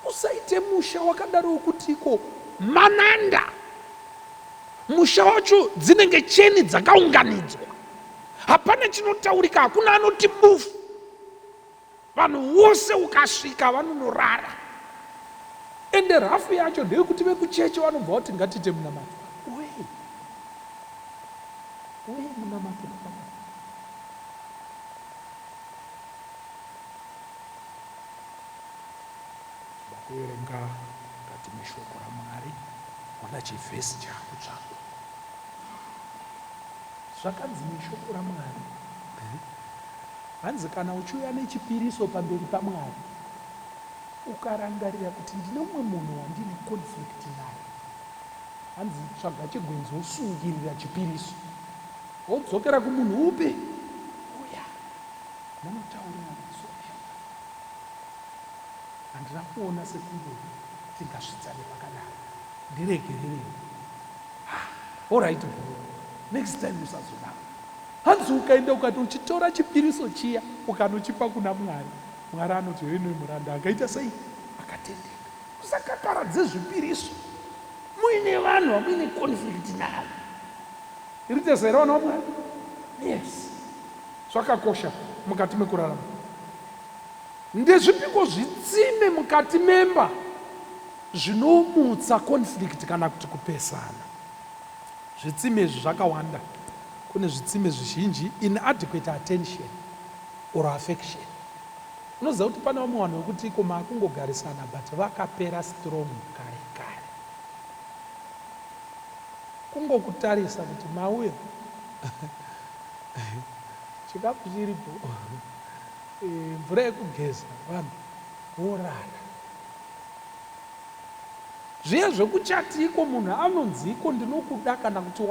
Usaite musha wakadaro wekuti iko mananda. Musha wacho dzinenge cheni dzakaunganidzwa. Hapana chinotaurika, hakuna anoti bufu. Vanhu vose ukasvika vanonorara. Ende rafu yacho ndeyekuti vekuchechi vanobva vati ngatiite munamato. Wei? Wei munamato pakadai? Toda kuverenga mukati meshoko raMwari. Ona chivhesi chaakutsvagwa. Zvakanzi neshoko raMwari, hanzi kana uchiuya nechipiriso pamberi paMwari, ukarangarira kuti ndine umwe munhu wandine conflict naye, hanzi tsvaga chigwenzi wosungirira chipiriso, wodzokera kumunhu upi uya Munotaurirana sorry shamwari. Handina kuona sekunge tingasvitsane pakadaro. Ndiregererewo. Ah, alright bro. Next time usazodaro. Hanzi ukaenda ukati uchitora chipiriso chiya ukanochipa kuna Mwari, Mwari anoti heno muranda akaita sei? Akatendeka. Usakakaradze zvipiriso muine vanhu vamuine conflict navo. Iri tese here vana vaMwari? Yes. Zvakakosha mukati mekurarama. Ndezvipiko zvitsime mukati memba zvinomutsa conflict kana kuti kupesana? Zvitsime izvi zvakawanda. Kune zvitsime zvizhinji, inadequate attention or affection. Unoziva kuti pane vamwe vanhu vekuti iko makungogarisana but vakapera strong kare kare. Kungokutarisa kuti mauya chikafu chiripo mvura yekugeza vanhu vorara. Zviya zvekuchati iko munhu anonzi iko ndinokuda kana kuti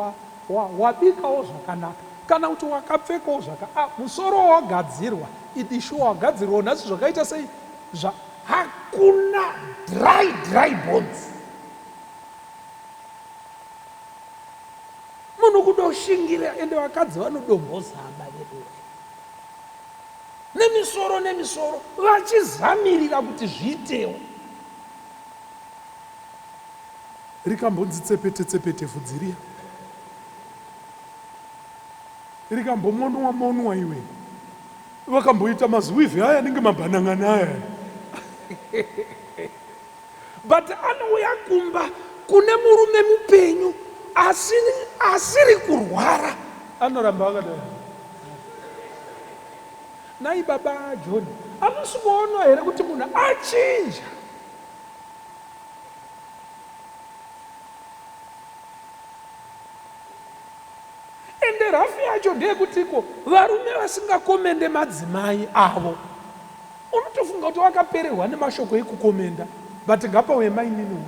wabikawo zvakanaka kana kuti wakapfekawo zvaka ah, musoro wagadzirwa idi shuwa wagadzirwawo nhasi zvakaita sei zva hakuna dry dry bones. Munhu kudoshingira ende vakadzi vanodombozama veduwe nemisoro nemisoro vachizamirira kuti zviitewo. Rikambonzi tsepete tsepete vhudzi riya rikambomonwa monwa iwe vakamboita maziwivhi aya anenge mabhanan'ana aya but anouya kumba kune murume mupenyu asiri kurwara anoramba akadai. Nhai baba John hamusi kuona here kuti munhu achinja? Ende rafu yacho ndeyekutiko varume vasingakomende madzimai avo unotofunga kuti vakapererwa nemashoko ekukomenda but ngapauye mainini uyu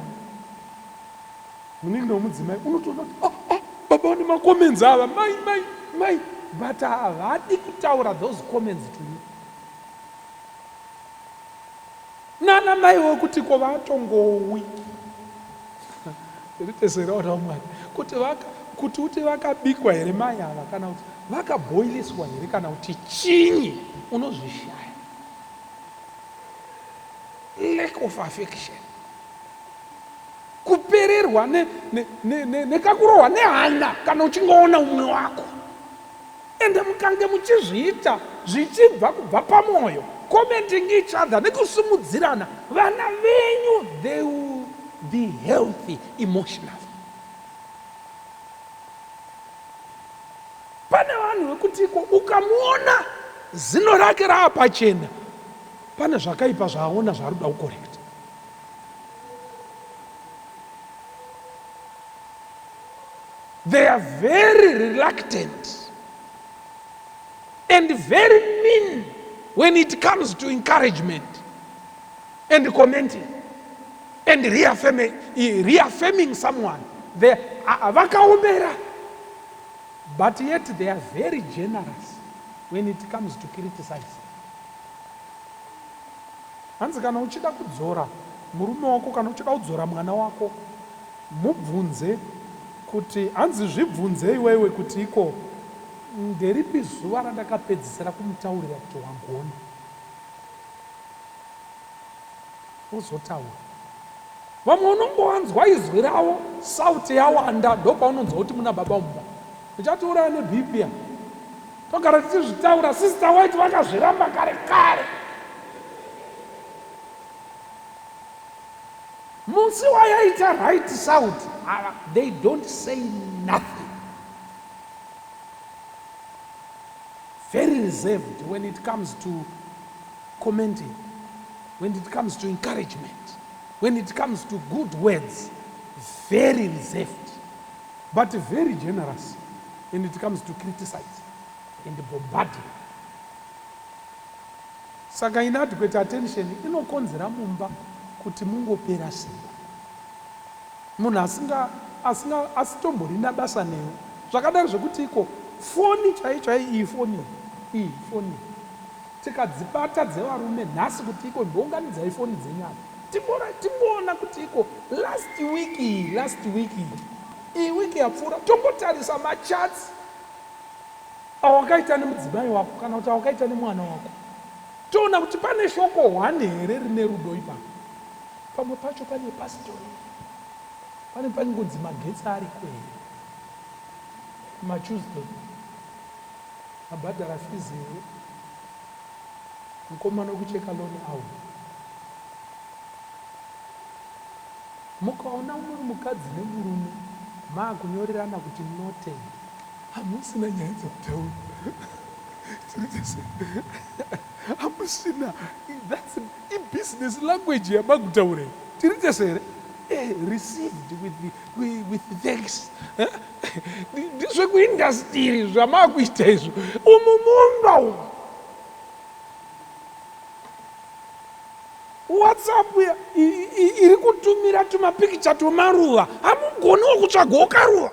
munin'ina wemudzimai unotoona kuti oh, oh, baba vane macomments ava mai mai mai but havadi kutaura those comments to you nana mai wekuti ko vatongowi ritesera vana vamwari kuti vaka kuti uti vakabikwa here mai ava kana kuti vakabhoiliswa here kana kuti chinyi unozvishaya lack of affection kupererwa nekakurohwa ne, ne, ne, nehana kana uchingoona umwe wako ende mukange muchizviita zvichibva kubva pamwoyo commenting each other nekusimudzirana vana venyu they will be healthy emotionally pane vanhu vekutiko ukamuona zino rake raapachena pane zvakaipa zvaaona zvaari kuda kukorekta They are very reluctant and very mean when it comes to encouragement and commenting and reaffirming, reaffirming someone. They vakaomera but yet they are very generous when it comes to criticizing. Hanzi kana uchida kudzora murume wako kana uchida kudzora mwana wako Mubvunze kuti, hanzi zvibvunze iwewe kuti iko nderipi zuva randakapedzisira kumutaurira kuti wagona? Wozotaura. Vamwe unongowanzwa izwi ravo sauti yawanda ndopaunonzwa kuti muna baba mumba. Uchatiuraya neBP apa. Togara tichizvitaura sister White vakazviramba kare kare. Musi wayaita right south ava they don't say nothing. Very reserved when it comes to commenting, when it comes to encouragement, when it comes to good words, very reserved, but very generous when it comes to criticize and bombarding. Saka inadequate attention inokonzera mumba kuti mungopera simba. Munhu asinga asinga asitomborina basa newe. Zvakadaro zvekuti iko foni chaiyo chaiyo iyi foni iyi foni tikadzibata dzevarume nhasi kuti iko imbounganidzai foni dzenyu apa timbora timboona kuti iko last week iyi last week iyi iyi week yapfuura tombotarisa machats awakaita nemudzimai wako kana kuti awakaita nemwana wako toona kuti pane shoko one here rine rudo ipapo. Pamwe pacho pane pasitori, pane panongonzi magetsi ariko here, maTuesday mabhadhara fees here. Mukomana wekucheka loan auya. Mukaona muri mukadzi nemurume maakunyorerana kuti noted, hamusina nyaya dzekutaura. Tiri tese hamusina, that's ibusiness language yamakutaura iyi. Tiri tese here? Eh, received with, with thanks. Eh? Ndizvekuindastiri zvamakuita izvo umu mumba umu. WhatsApp iri kutumira tumapikicha twemaruva, hamugoniwo kutsvagawo karuva,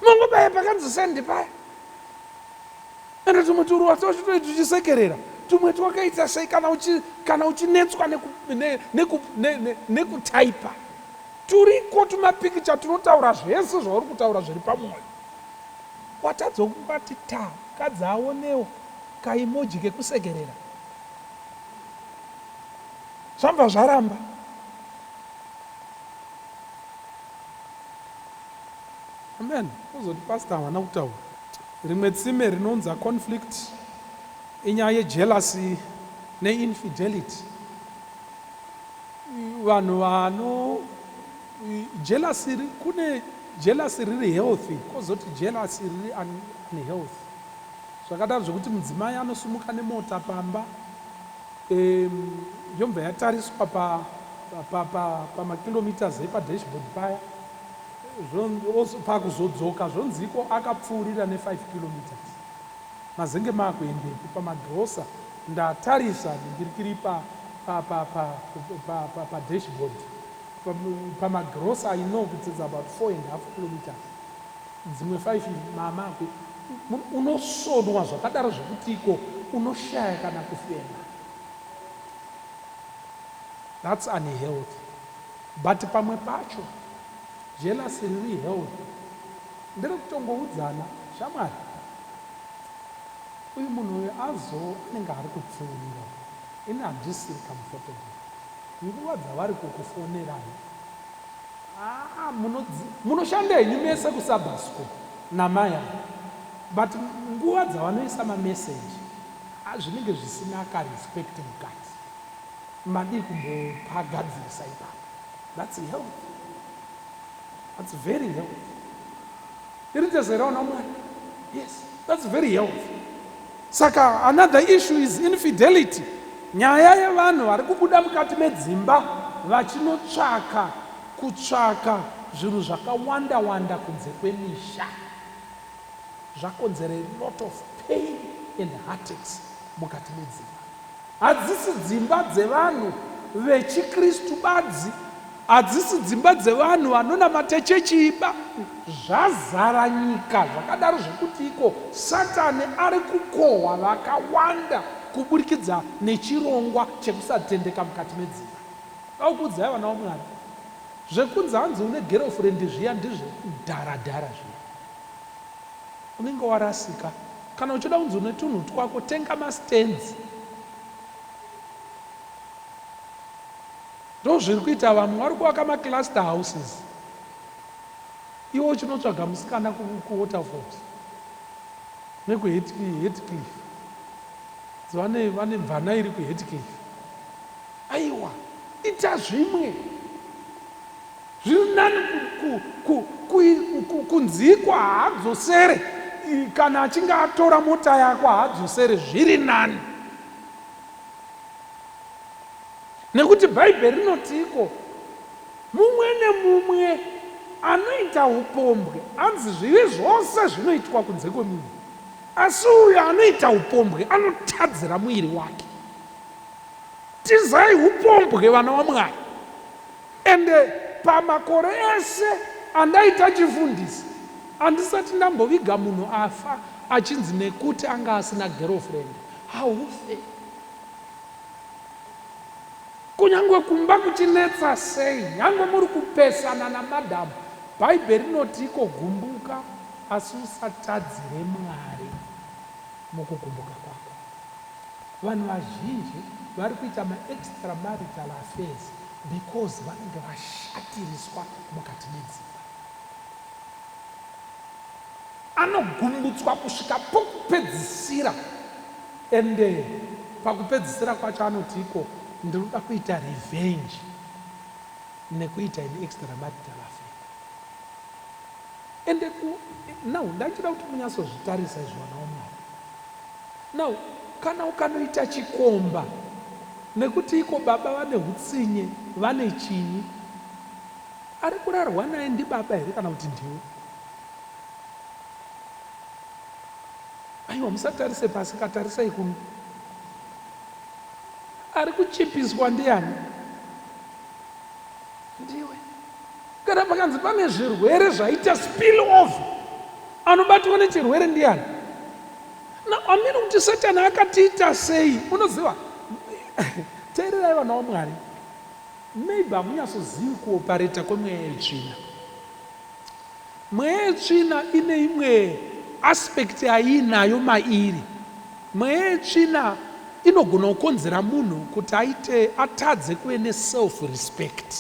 mongobaya pakanzi send paya, ende tumwe turuva twacho twai tuchisekerera, tumwe twakaita sei kana uchi, kana uchinetswa nekutaipa, turiko tumapikicha tunotaura zvese zvauri kutaura zviri pamwoyo. Watadza kungati ta mukadzi aonewo kaemoji kekusekerera. Zvabva zvaramba. Amen. Kuzoti pastor havana kutaura. Rimwe tsime rinounza conflict inyaya yejealousy neinfidelity. Vanhu vano jealousy, kune jealousy riri healthy, kozoti jealousy riri unhealthy. Zvakadaro zvekuti mudzimai anosumuka nemota pamba, yobva yatariswa pamakilometers epadashboard paya, pakuzodzoka zvonzi iko akapfuurira ne5 kilometers. Mazenge maakuendepi? Pamagirosa ndatarisa ndirikiri padashboard pamagirosa, I know kuti it's about 4.5 kilometers, dzimwe 5 mamakwe. Unosonwa zvakadaro zvekuti iko unoshaya kana kufema. That's unhealthy. But pamwe pacho jealousy riri healthy nderekutongoudzana, shamwari, uyu munhu uyu azo anenge ari kupfuurira, ini handisiri comfortable nguva dzavari kukufonerai. Ah, munoshanda henyu mese kuSabasco namai ava, but nguva dzavanoisa mameseji, ah, zvinenge zvisina karespect mukati. Madii kumbopagadzirisa ipapo? That's health, that's very health. Iri tezeraona Mwari. Yes, that's very healthy. Saka another issue is infidelity, nyaya yevanhu vari kubuda mukati medzimba vachinotsvaka kutsvaka zvinhu zvakawanda wanda kunze kwemisha. Zvakonzera a lot of pain and heartaches mukati medzimba. Hadzisi dzimba dzevanhu vechiKristu badzi, hadzisi dzimba dzevanhu vanonamata chechiiba. Zvazara nyika zvakadaro zvekuti iko Satani ari kukohwa vakawanda kuburikidza nechirongwa chekusatendeka mukati medzimba. Daukuudzai vana vaMwari, zvekunzi hanzi une girlfriend zviya ndezvekudhara-dhara zviya. Unenge warasika. Kana uchida kunzi une tunhu twako, tenga mastands. Ndozviri kuita vamwe vari kuvaka macluster houses. Iwe uchinotsvaga musikana kuWaterfalls nekuHatcliffe. Vane, vane mvana iri kuHatcliffe. Aiwa, ita zvimwe. Zviri nani kunzikwa haadzosere, kana achinge atora mota yako haadzosere, zviri nani. Nekuti Bhaibheri rinotiko, mumwe nemumwe anoita upombwe, anzi zvivi zvose zvinoitwa kunze kwemuviri, asi uyo anoita upombwe anotadzira muviri wake. Tizai upombwe vana vaMwari. Ende pamakore ese andaita chifundisi andisati ndamboviga munhu afa achinzi nekuti anga asina girlfriend. Haufe. Kunyangwe kumba kuchinetsa sei, nyangwe muri kupesana namadam, Bhaibheri rinoti iko gumbuka asi usatadzire Mwari mukugumbuka kwako. Vanhu vazhinji vari kuita maextra marital affairs because vanenge vashatiriswa mukati medzimba. Anogumbutswa kusvika pokupedzisira. Ende pakupedzisira kwacho anoti iko ndinoda kuita revenge nekuita an extramarital affair. Ende ku now ndachida kuti munyatsozvitarisa izvi vana vaMwari. Now kana ukanoita chikomba nekuti iko baba vane hutsinye vane chinyi ari kurarwa naye ndibaba here kana kuti ndiwe? Aiwa musatarise pasi ka tarisai kuno. Ari kuchipiswa ndiani? Ndiwe. Kana pakanzi pane zvirwere zvaita spill over, anobatwa nechirwere ndiani? Now amene kuti Satani akatiita sei? Unoziva, teererai vana vaMwari, maybe hamunyatsozivi kuopareta kwemweya yetsvina. Mweya yetsvina ine imwe aspect yaiinayo mairi. Mweya yetsvina inogona kukonzera munhu kuti aite atadze kuve neself respect.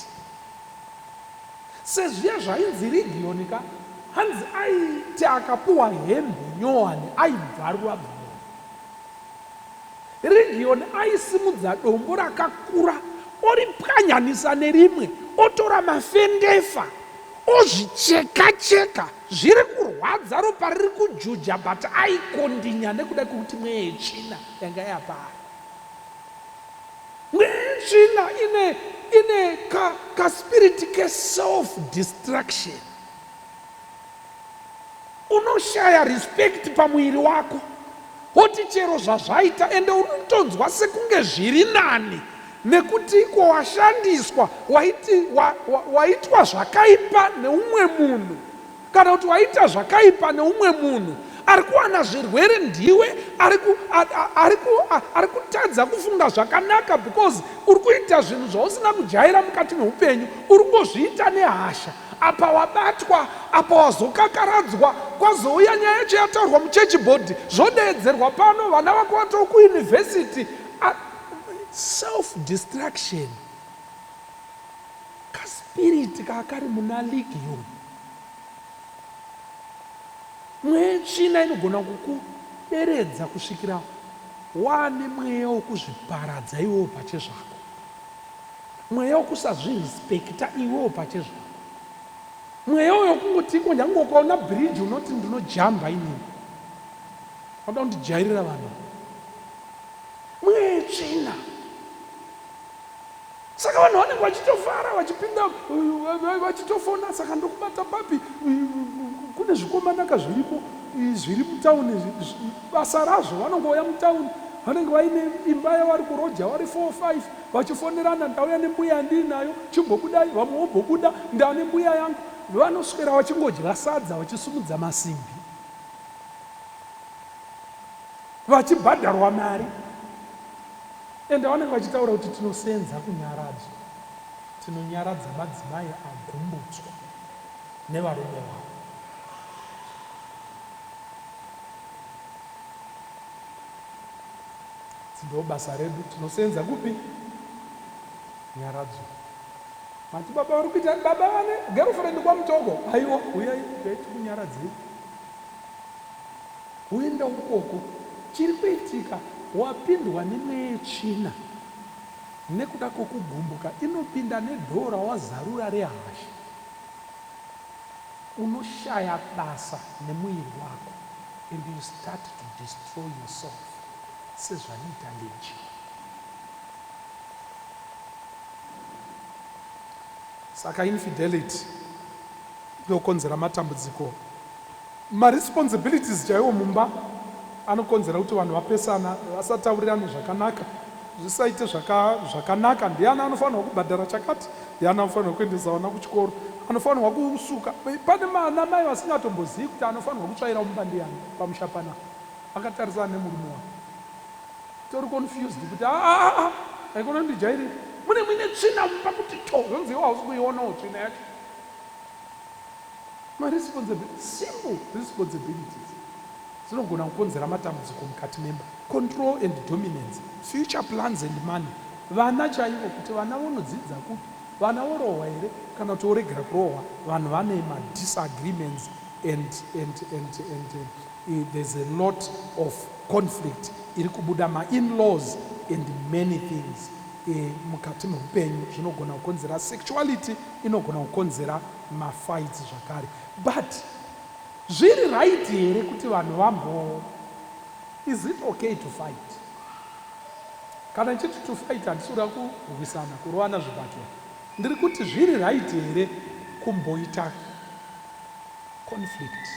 Sezviya zvainzi Rigiyoni ka hanzi aiti akapuwa hembe nyowani aibvarura bvarura. Rigiyoni aisimudza dombo rakakura oripwanyanisa nerimwe, otora mafendefa ozvicheka-cheka. Zviri kurwadza, ropa riri kujuja but aikondinya nekuda kwekuti mweya yetsvina yanga yapaari. Mweya yetsvina ine, ine ka, kaspiriti keself destruction. Unoshaya respect pamuviri wako woti chero zvazvaita ende unotonzwa sekunge zviri nani nekuti iko washandiswa waiti wa, wa, waitwa zvakaipa neumwe munhu kana kuti waita zvakaipa neumwe munhu ari kuwana zvirwere ndiwe ari kutadza kufunga zvakanaka because uri kuita zvinhu zvausina kujaira mukati meupenyu uri kungozviita nehasha Apa wabatwa, apa wazokakaradzwa, kwazouya nyaya yacho yataurwa muchechi board, zvodeedzerwa pano, vana vako vatoo kuuniversity. Self destruction. Kaspirit kaakari muna Legion. Mweya yetsvina inogona kukuderedza kusvikira waane mweya wokuzviparadza iwewo pachezvako. Mweya wokusazvirespekta iwewo pachezvako. Mweya uyo wokungoti iko nyange ukaona bridge unoti ndinojamba inini. Vanoda kundijairira vanhu. Mweya yetsvina. Saka vanhu vanenge vachitofara vachipinda vachitofona saka ndokubata papi kune zvikomanaka zviripo zviri mutauni basa razvo vanongouya mutauni vanenge vaine imba yavari kuroja vari 4 5 Vachifonerana ndauya nembuya yandiinayo chimbobudai vamwe vombobuda ndane mbuya yangu vanoswera vachingodya sadza vachisumudza masimbi vachibhadharwa mari ende vanenge vachitaura kuti tinosenza kunyaradzwa tinonyaradza madzimai agumbutswa nevarume vavo. Ndo basa redu tinosenza kupi nyaradzo. Mati baba vari kuita baba vane girlfriend kwaMutoko aiwa huyai huyai tikunyaradzei. Woenda ukoko chiri kuitika wapindwa nemweya yetsvina nekuda kwekugumbuka inopinda nedhoo rawazarura rehasha unoshaya basa nemuviri wako and you start to destroy yourself. sezvaiita Legion. Saka infidelity inokonzera matambudziko. Maresponsibilities chaiwo mumba anokonzera kuti vanhu vapesana, vasataurirane zvakanaka, zvisaite zvakanaka. Ndiani anofanirwa kubhadhara chakati, ndiani anofanirwa kuendesa vana kuchikoro, anofanirwa kusuka. Pane ana mai vasingatombozivi kuti anofanirwa kutsvaira mumba ndiani pamusha panapa. Akatarisana nemurume wake. Tori confused kuti ah ah ah haikona kundijairira. Mune muine tsvina mumba kuti to zvonzi iwe hausi kuionawo tsvina yacho. Ma responsibility, simple responsibilities dzinogona kukonzera matambudziko mukati memba. Control and dominance, future plans and money. Vana chaivo kuti vana vonodzidza kupi, vana vorohwa here kana kuti voregera kurohwa. Vanhu vane ma disagreements. and, and, and, and there's a lot of conflict iri kubuda, ma-inlaws and many things mukati meupenyu zvinogona kukonzera sexuality, inogona kukonzera mafights zvakare. But zviri right here kuti vanhu vambo, is it okay to fight? Kana nchiti to fight, handisi kuda kurwisana, kurovana zvibhakera. Ndiri kuti zviri right here kumboita conflict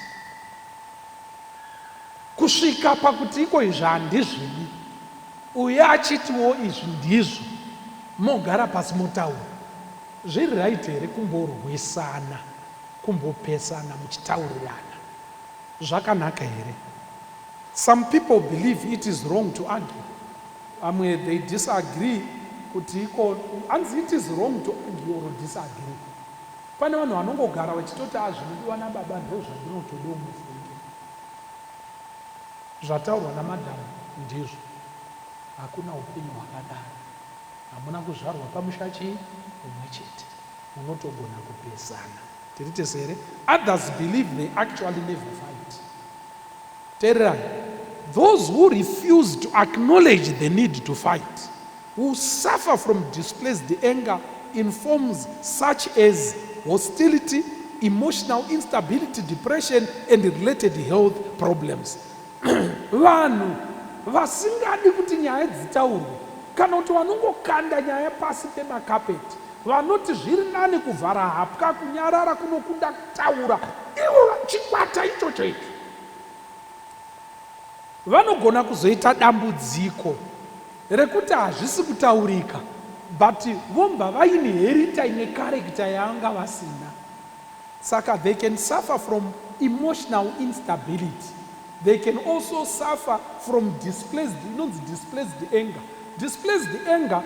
kusvika pakuti iko izvi handizvidi, uye achitiwo izvi ndizvo, mogara pasi motaura? Zviri right here kumborwisana, kumbopesana muchitaurirana? Zvakanaka here? Some people believe it is wrong to argue. Vamwe, they disagree kuti iko hanzi it is wrong to argue or disagree. Pane vanhu vanongogara vachitoti, "A, zvinodiwa nababa ndo zvandinotoda, mufunge zvataurwa namadhamu ndizvo." Hakuna upenyu hwakadaro. Hamuna kuzvarwa pamusha chii umwe chete, munotogona kupesana. Tiri tese here? Others believe they actually never fight. Teererai, those who refuse to acknowledge the need to fight who suffer from displaced anger in forms such as hostility, emotional instability, depression and related health problems. Vanhu vasingadi kuti nyaya dzitaurwe, kana kuti vanongokanda nyaya pasi pemakapeti, vanoti zviri nani kuvhara hapwa, kunyarara kunokunda kutaura, ivo chikwata ichocho icho vanogona kuzoita dambudziko rekuti hazvisi kutaurika, but vobva vainherita imwe character yavanga vasina. Saka they can suffer from emotional instability. They can also suffer from displaced, inonzi displaced anger. Displaced anger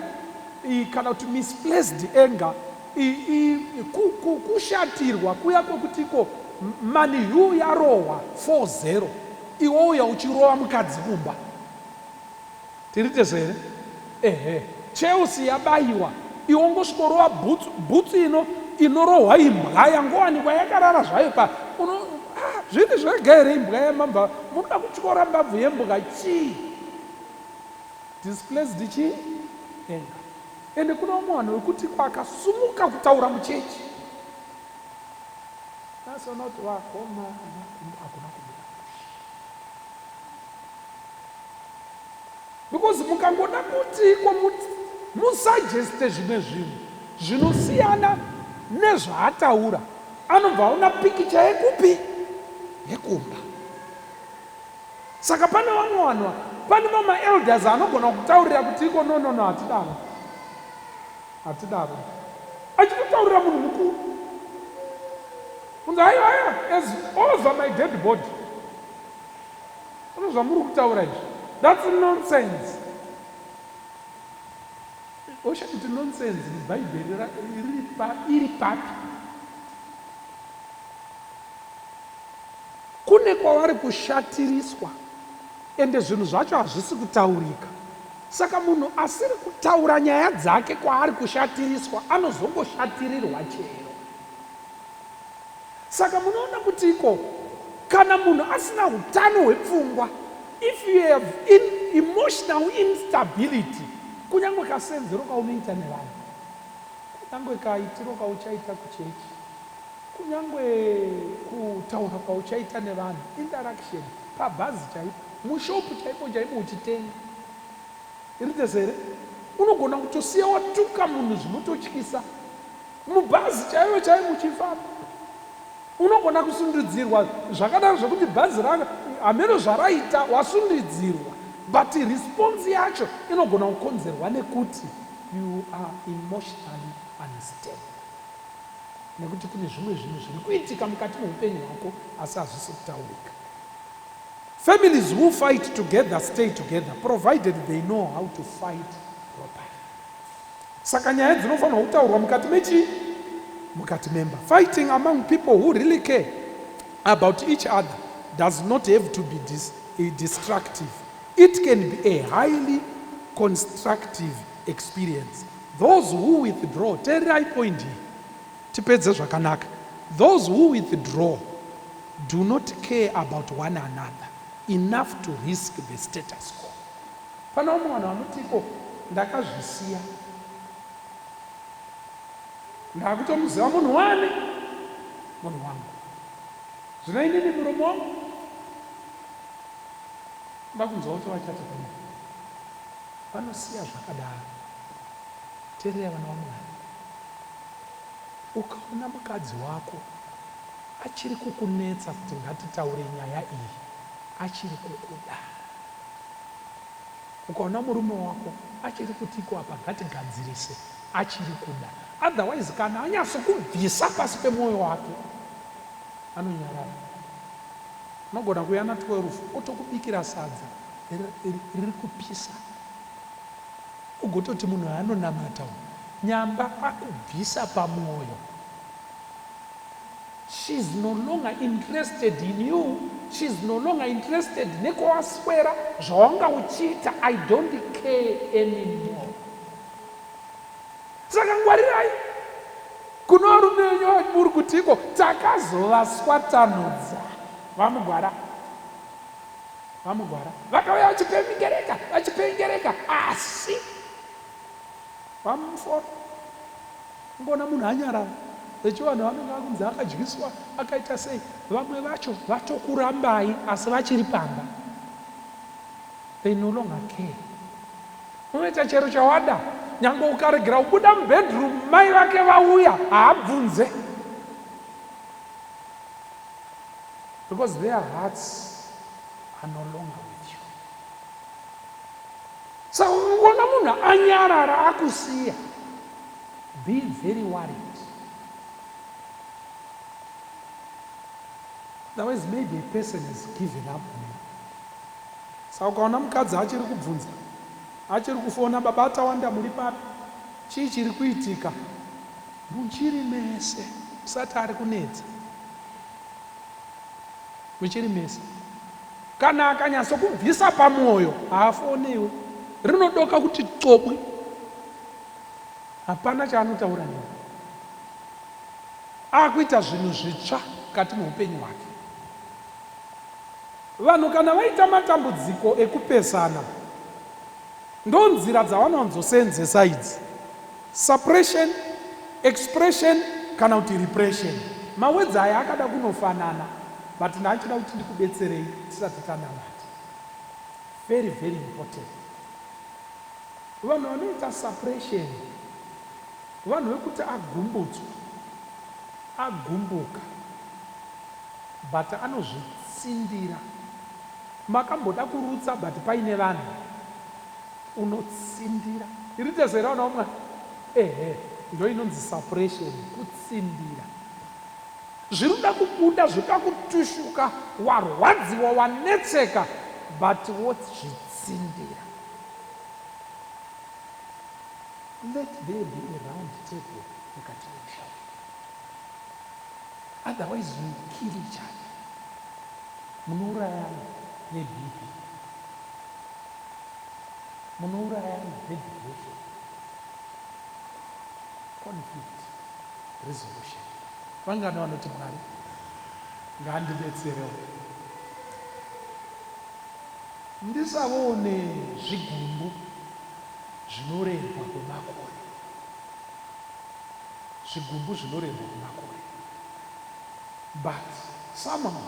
kana kuti misplaced anger, kushatirwa kuya kwekuti iko Man U yarohwa 4-0, iwe uya uchirova mukadzi kumba. Tiri tese here? Ehe, Chelsea yabayiwa, iwe ungosvikorova bhutsu, bhutsu ino inorohwa imbwa yangowanikwa yakarara zvayo pa uno. Ah, zviri zvega here imbwa yamambva munoda kutyora mbabvu yembwa chii? Displaced chii? Anger. Ende kuna umwe vanhu wekuti kwakasumuka kutaura muchechi, nasoona kuti vakomana hakuna kubuda, because mukangoda kuti iko musuggeste zvimwe zvinhu zvinosiyana nezvaataura, anobva aona pikicha yekupi? Yekumba. Saka pane vamwe vanhu, pane mamaelders anogona kutaurira kuti iko, "No, no, no, hatidaro, hatidaro," achitotaurira munhu mukuru kunzi, "Aiwa, aiwa, as over my dead body, uno zvamuri kutaura izvi, that's nonsense." Osha kuti nonsense mubhaibheri iri papi? Kune kwavari kushatiriswa, ende zvinhu zvacho hazvisi kutaurika. Saka munhu asiri kutaura nyaya dzake kwaari kushatiriswa anozongoshatirirwa chero. Saka munoona kuti iko kana munhu asina utano hwepfungwa, if you have emotional instability, kunyange kasenzero kaunoita nevanhu, kunyange kaitiro kauchaita kuchechi, kunyange kutaura kwauchaita nevanhu, interaction pabhazi chaipo, mushopu chaipo chaipo uchitenga, iri tese here? Unogona kutosiya watuka munhu zvinototyisa mubhazi chaivo chaivo muchifamba. Unogona kusundidzirwa zvakadaro zvekuti bhazi hameno zvaraita, wasundidzirwa, but response yacho inogona kukonzerwa nekuti you are emotionally unstable, nekuti kune zvimwe zvinhu zviri kuitika mukati meupenyu hwako asi hazvisi kutaurika. Families who fight together stay together, provided they know how to fight properly. Saka nyaya dzinofanirwa kutaurwa mukati mechi mukati memba. Fighting among people who really care about each other does not have to be destructive. It can be a highly constructive experience. Those who withdraw, teererai point iyi tipedze zvakanaka, those who withdraw do not care about one another enough to risk the status quo. Pane vamwe vanhu vanoti iko ndakazvisiya ndakutomuziva munhu wani munhu wangu zvino inini muromo wangu nda kunzwa kuti vachati kudii. Vanosiya zvakadaro. Teererai vana vaMwari. Ukaona mukadzi wako achiri kukunetsa kuti ngatitaure nyaya iyi, achiri kukuda. Ukaona murume wako achiri kuti iko apa ngatigadzirise, achiri kuda. Otherwise kana anyatsokubvisa pasi pemwoyo wake, anonyarara. Unogona kuuya na 12 otokubikira sadza riri kupisa ugototi munhu anonamata uyu nyamba akubvisa pamwoyo. She's no longer interested in you, she's no longer interested nekwawaswera, zvawanga uchiita, I don't care anymore. Saka ngwarirai kuno varume venyu muri kutiko takazovaswatanudza vamugwara vamugwara vakauya vachipengereka vachipengereka asi vamuforo ungoona munhu anyarara vechivanhu vanenge vakunzi akadyiswa akaita sei vamwe vacho vatokurambai asi vachiri pamba. They no longer care. Unoita chero chawada nyangwe ukaregera kubuda mubedroom mai vake vauya haabvunze because their hearts are no longer with you. Saka ukangoona munhu anyarara akusiya be very worried. Otherwise maybe a person has given up on you. Saka ukaona mukadzi achiri kubvunza, achiri kufona, baba Tawanda muri papi? Chii chiri kuitika? Muchiri mese, usati ari kunetsa. Muchiri mese. Kana akanyatsokubvisa pamwoyo, haafone iwe. Rinodoka kuti cobwi. Hapana chaanotaura newe. Akuita zvinhu zvitsva mukati meupenyu hwake. Vanhu kana vaita matambudziko ekupesana ndonzira dzavanowanzoseenzesa idzi, suppression, expression kana kuti repression. Mawords aya akada kunofanana but ndachida kuti ndikubetserei tisati tanamata. Very very important. Vanhu vanoita suppression vanhu vekuti agumbutswa, agumbuka but anozvitsindira. Makamboda kurutsa but paine vanhu unotsindira. Iritezo here vana vaMwari? Ehe ndoinonzi suppression kutsindira. Zvirikuda kubuda zvirikuda kutushuka warwadziwa wanetseka but wozvitsindira. Let there be a round table mukati memusha wenyu. Otherwise you kill each other. Munourayana neBP. Munourayana nedepression. Conflict resolution. Vangani vanoti Mwari ngaandibetserewo ndisavawo nezvigumbu zvinorerwa kwemakore. Zvigumbu zvinorerwa kwemakore. But somehow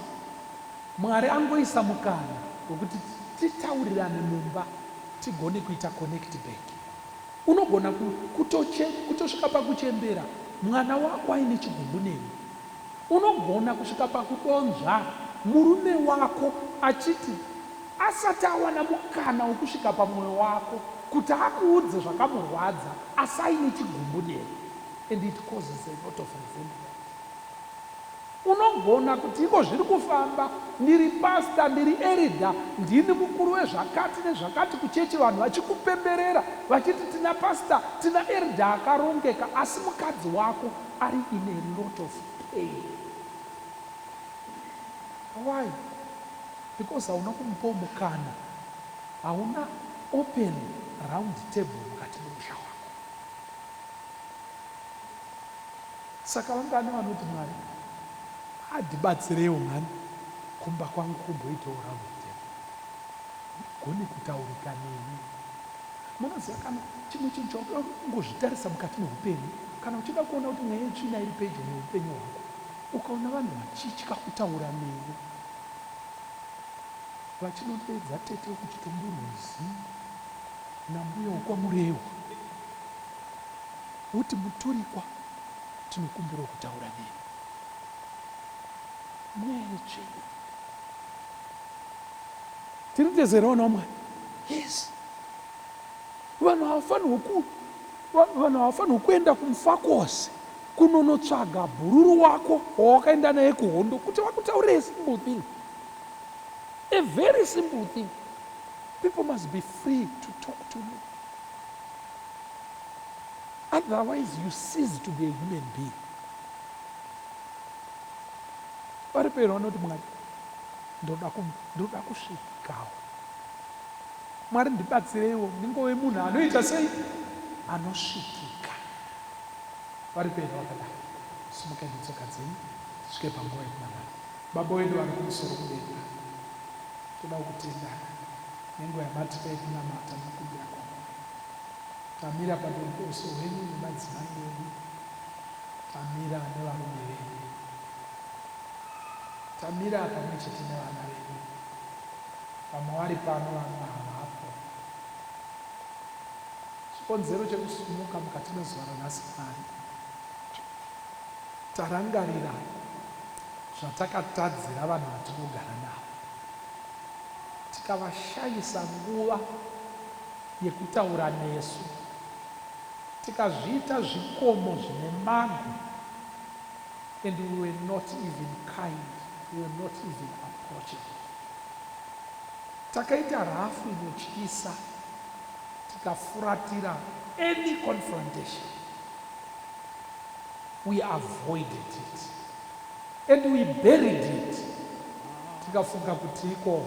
Mwari angoisa mukana wekuti titaurirane mumba tigone kuita connect back. Unogona kutosvika pakuchembera mwana wako aine chigumbu newe. Unogona kusvika pakudonzva murume wako achiti asati awana mukana wekusvika pamwoyo wako kuti akuudze zvakamurwadza asi aine chigumbu newe and it causes a lot of resentment. Unogona kuti iko zviri kufamba, ndiri pastor, ndiri eridha, ndini mukuru wezvakati nezvakati kuchechi vanhu vachikupemberera vachiti tina pastor, tina eridha akarongeka asi mukadzi wako ari in a lot of pain. Why? Because hauna kumupawo mukana, hauna open round table mukati memusha wako. Saka vangani vanoti Mwari adibatsireiwo mhani. Kumba kwangu kumboitawo round table. Ndigone kutaurika nemi. Munoziva kana chimwe chinhu chaunoda kungozvitarisa mukati meupenyu, kana uchida kuona kuti mweya yetsvina iri pedyo neupenyu hwako, ukaona vanhu vachitya kutaura newe, vachinodedza tete wekuChitomburwizi nambuya wekwaMurehwa, woti muturikwa tinokumbirawo kutaura nemi. Mweya yetsvina. Tiri tese here vana vaMwari? Yes. Vanhu havafanirwi ku vanhu havafanirwi kuenda kuMufakose kunonotsvaga bhururu wako wawakaenda naye kuhondo kuti vakutaurire a simple thing. A very simple thing. People must be free to talk to you. Otherwise you cease to be a human being. Varipo here vanoti Mwari ndoda ndoda kusvikawo. Mwari ndibatsireiwo ndingove munhu anoita sei anosvikika. Varipo here vakadaro? Simukai netsoka dzenyu tisvike panguva yekunamata. Baba wedu vari kumusoro kudenga, toda kukutendai nenguva yamatipa yekunamata nokukumbira kwamuri. Tamira pamberi peuso hwenyu nemadzimai edu, tamira nevarume vedu, tamira pamwe chete nevana vedu. Vamwe vari pano, vamwe havapo. Chikonzero chekusumuka mukati mezuva ranhasi Mwari, tarangarira zvatakatadzira vanhu vatinogara navo, tikavashayisa nguva yekutaura nesu, tikazviita zvikomo zvine mago and we were not even kind, we were not even approachable. Takaita rafu inotyisa tikafuratira any confrontation. We avoided it and we buried it tikafunga kuti iko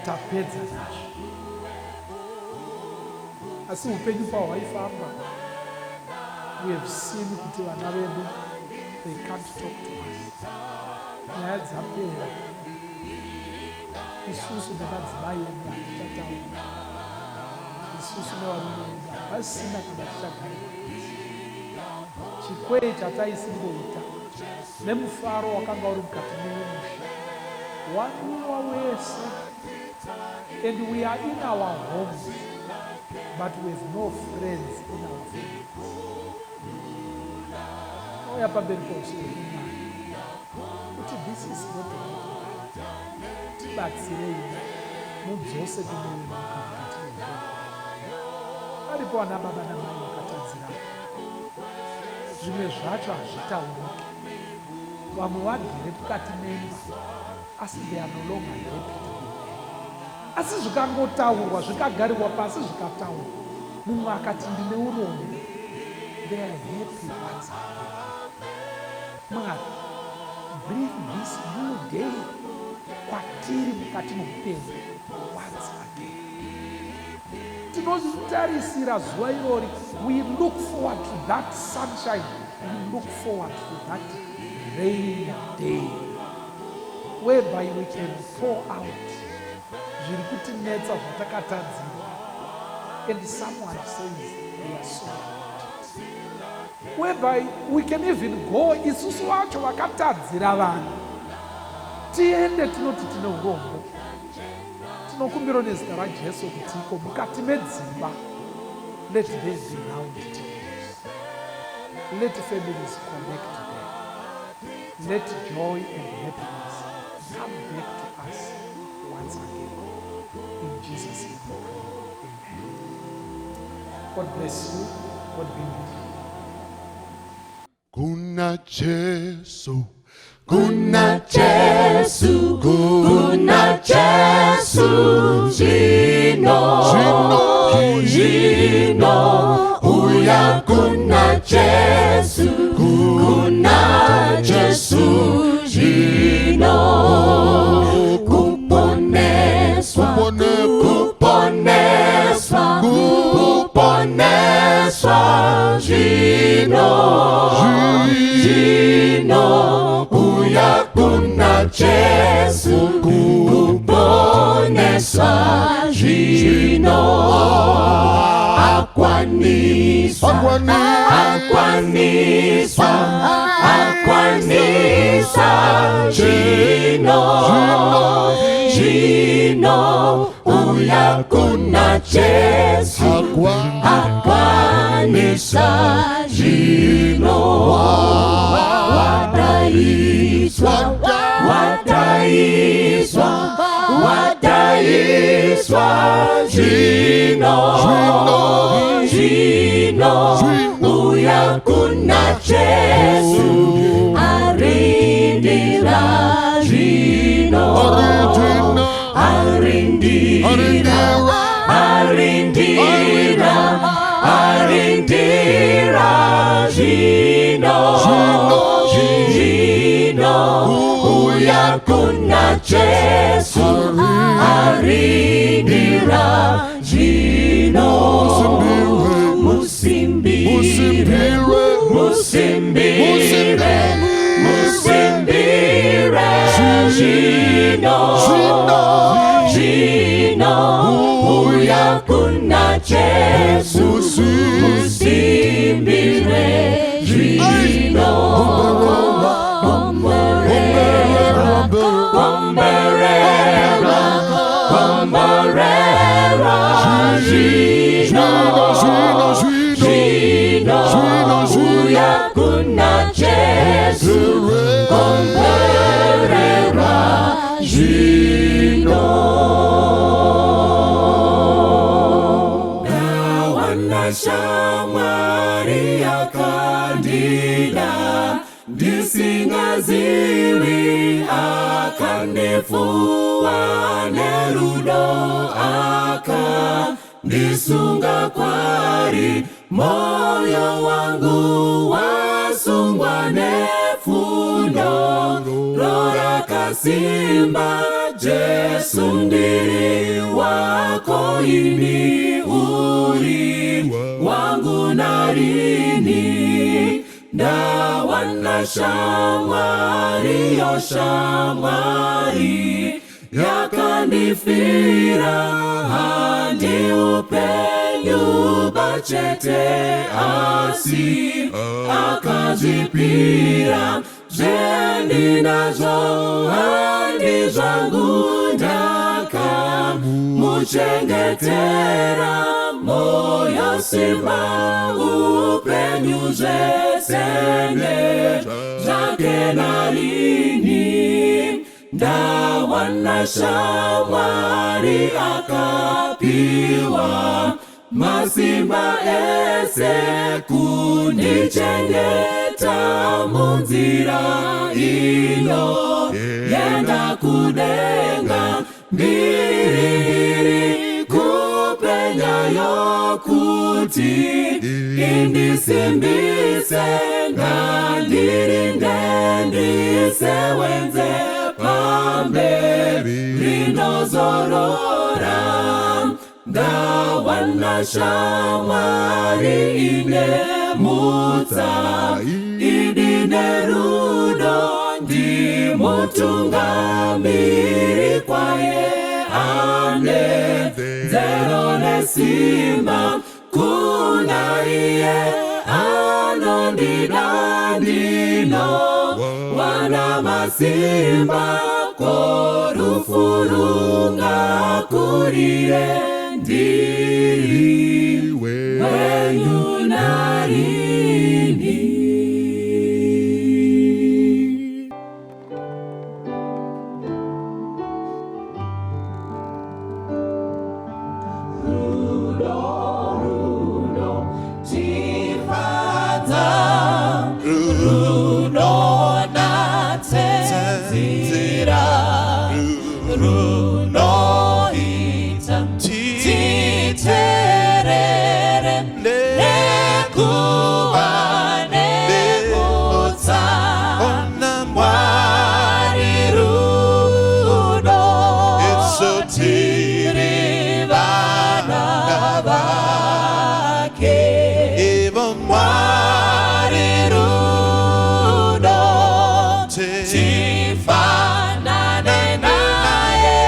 tapedza nazvo. Asi upenyu pahwaifamba we have seen kuti vana vedu they can't talk to us. Nyaya dzapera. Isusu nemadzimai edu hatichataura. Isusu nevarume vedu hapasina kana tichagarira pasi. Chikwee chataisingoita nemufaro wakanga uri mukati memusha wanwiwa wese and we are in our homes but we have no friends in our families. Ouya pamberi pouso hwenyu Mwari kuti this is not right. Tibatsirei mudzose kunyevenuka mukati meupenyu hwedu. Varipo vana baba namai vakatadzirana. Zvimwe zvacho hazvitaurike. Vamwe vagere mukati memba asi they are no longer happy to be there. Asi zvikangotaurwa, zvikagarirwa pasi zvikataurwa, mumwe akati ndine urombo, they are happy once again. Mwari, bring this new day kwatiri mukati meupenyu once again. Tinotarisira zuva irori, we look forward to that sunshine, we look forward to that rain day whereby we can pour out zviri kutinetsa zvatakatadzirwa and someone says we are sorry about it, whereby we can even go isusu vacho vakatadzira vanhu tiende tinoti tine urombo. Tinokumbira nezita raJesu kuti iko mukati medzimba let there be round tables, let families connect there, let joy and happiness come back to us once again. In Jesus' name we pray. Amen. God bless you. God be with you. Kuna Jesu, Kuna Jesu, kuna Jesu, zvino, Zvino, zvino, uya kuna Jesu, kuna Jesu, zvino, kuponeswa, kuponeswa, kuponeswa, zvino, zvino, uya kuna Jesu. Akwanisa zvino, akwanisa, akwanisa, akwanisa zvino, zvino uya kuna Jesu, akwanisa zvino, wadaiswa, wadaiswa, wadaiswa zvino, zvino uya kuna Jesu, arindira zvino, arindira, arindira, arindira zvino, zvino uya kuna Jesu, arindira zvino, musimbire, musimbire, musimbire zvino, zvino uya kuna Jesu, musimbire zvino, komborera, komborera, komborera zvino, zvino uya kuna Jesu, komborera zvino. Ndawana shamwari yakandida ndisingazivi, akandifuwa nerudo, akandisunga kwari. Moyo wangu wasungwa nefundo rorakasimba. Jesu, ndiri wako ini, uri wangu narini. Ndawana shamwari, yo shamwari yakandifira. Handi upenyu bachete, asi akazvipira. Zvendinazvo handi zvangu, ndakamuchengetera. Moyo, simba, upenyu, zvesende zvake narini. Ndawana shamwari akapiwa masimba ese kundichengeta munzira ino yenda kudenga. Mbiri, mbiri kupenya yokuti indisimbise, ngandirinde, ndisewenze pamberi, rinozorora. Ndawana shamwari ine mutsa, idi nerudo, ndimutungamiri kwaye, ane nzero nesimba. Kuna iye anondida ndino wana masimba, ko rufu rungakurire, ndiri wenyu narini. Rudo, rudo, tifadza, rudo nzira, runoita titerere nekuva nemutsa. Mwari rudo, tiri vana vake. Mwari rudo, tifanane naye.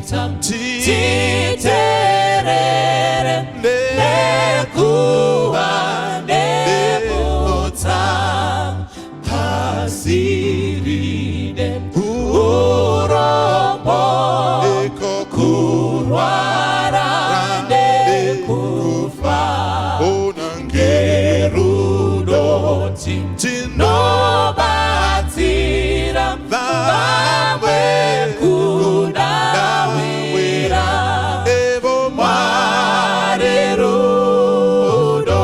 Titerere nekuva nemutsa pasirine urombo, kurwara nekufa. Ngerudo tinobatsira vamwe kudawira. Mwari rudo,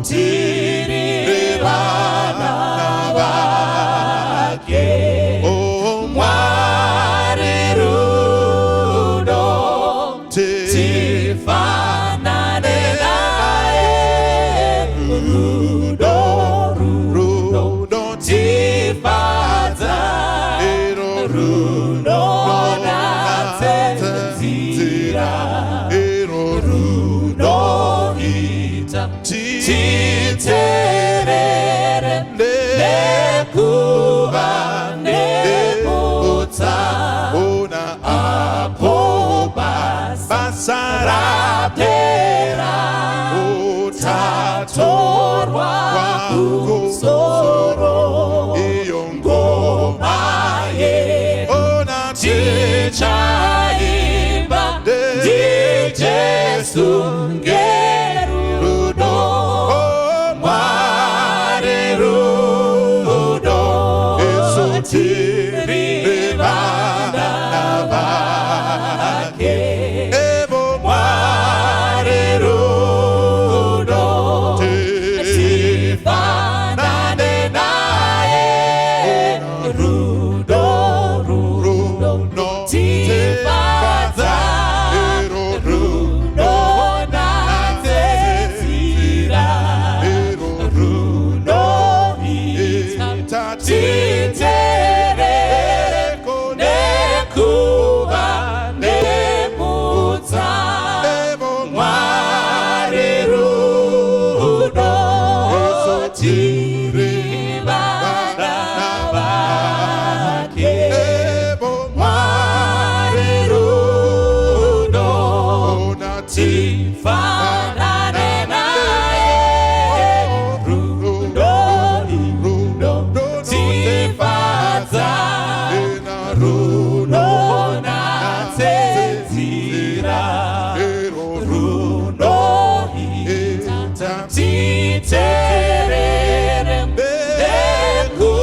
tiri vana vake. Mwari rudo, tifanane naye. Rudo, rudo tifadza, runonatse nzira, runoita titerere nekuva nemutsa. Apo basa rapera, tatorwa kumusoro, ngoma yedu tichaimba ndiJesu ngerudo. Mwari rudo, tiri vana vake. Mwari rudo, tifanane naye. Rudo, rudo tifadza, runonatse nzira, runoita titerere nekuva nemutsa. Mwari rudo, tiri vana vake. Mwari rudo, tifanane naye. Rudo, rudo tifadza, runonatse nzira, runoita titerere nekuva.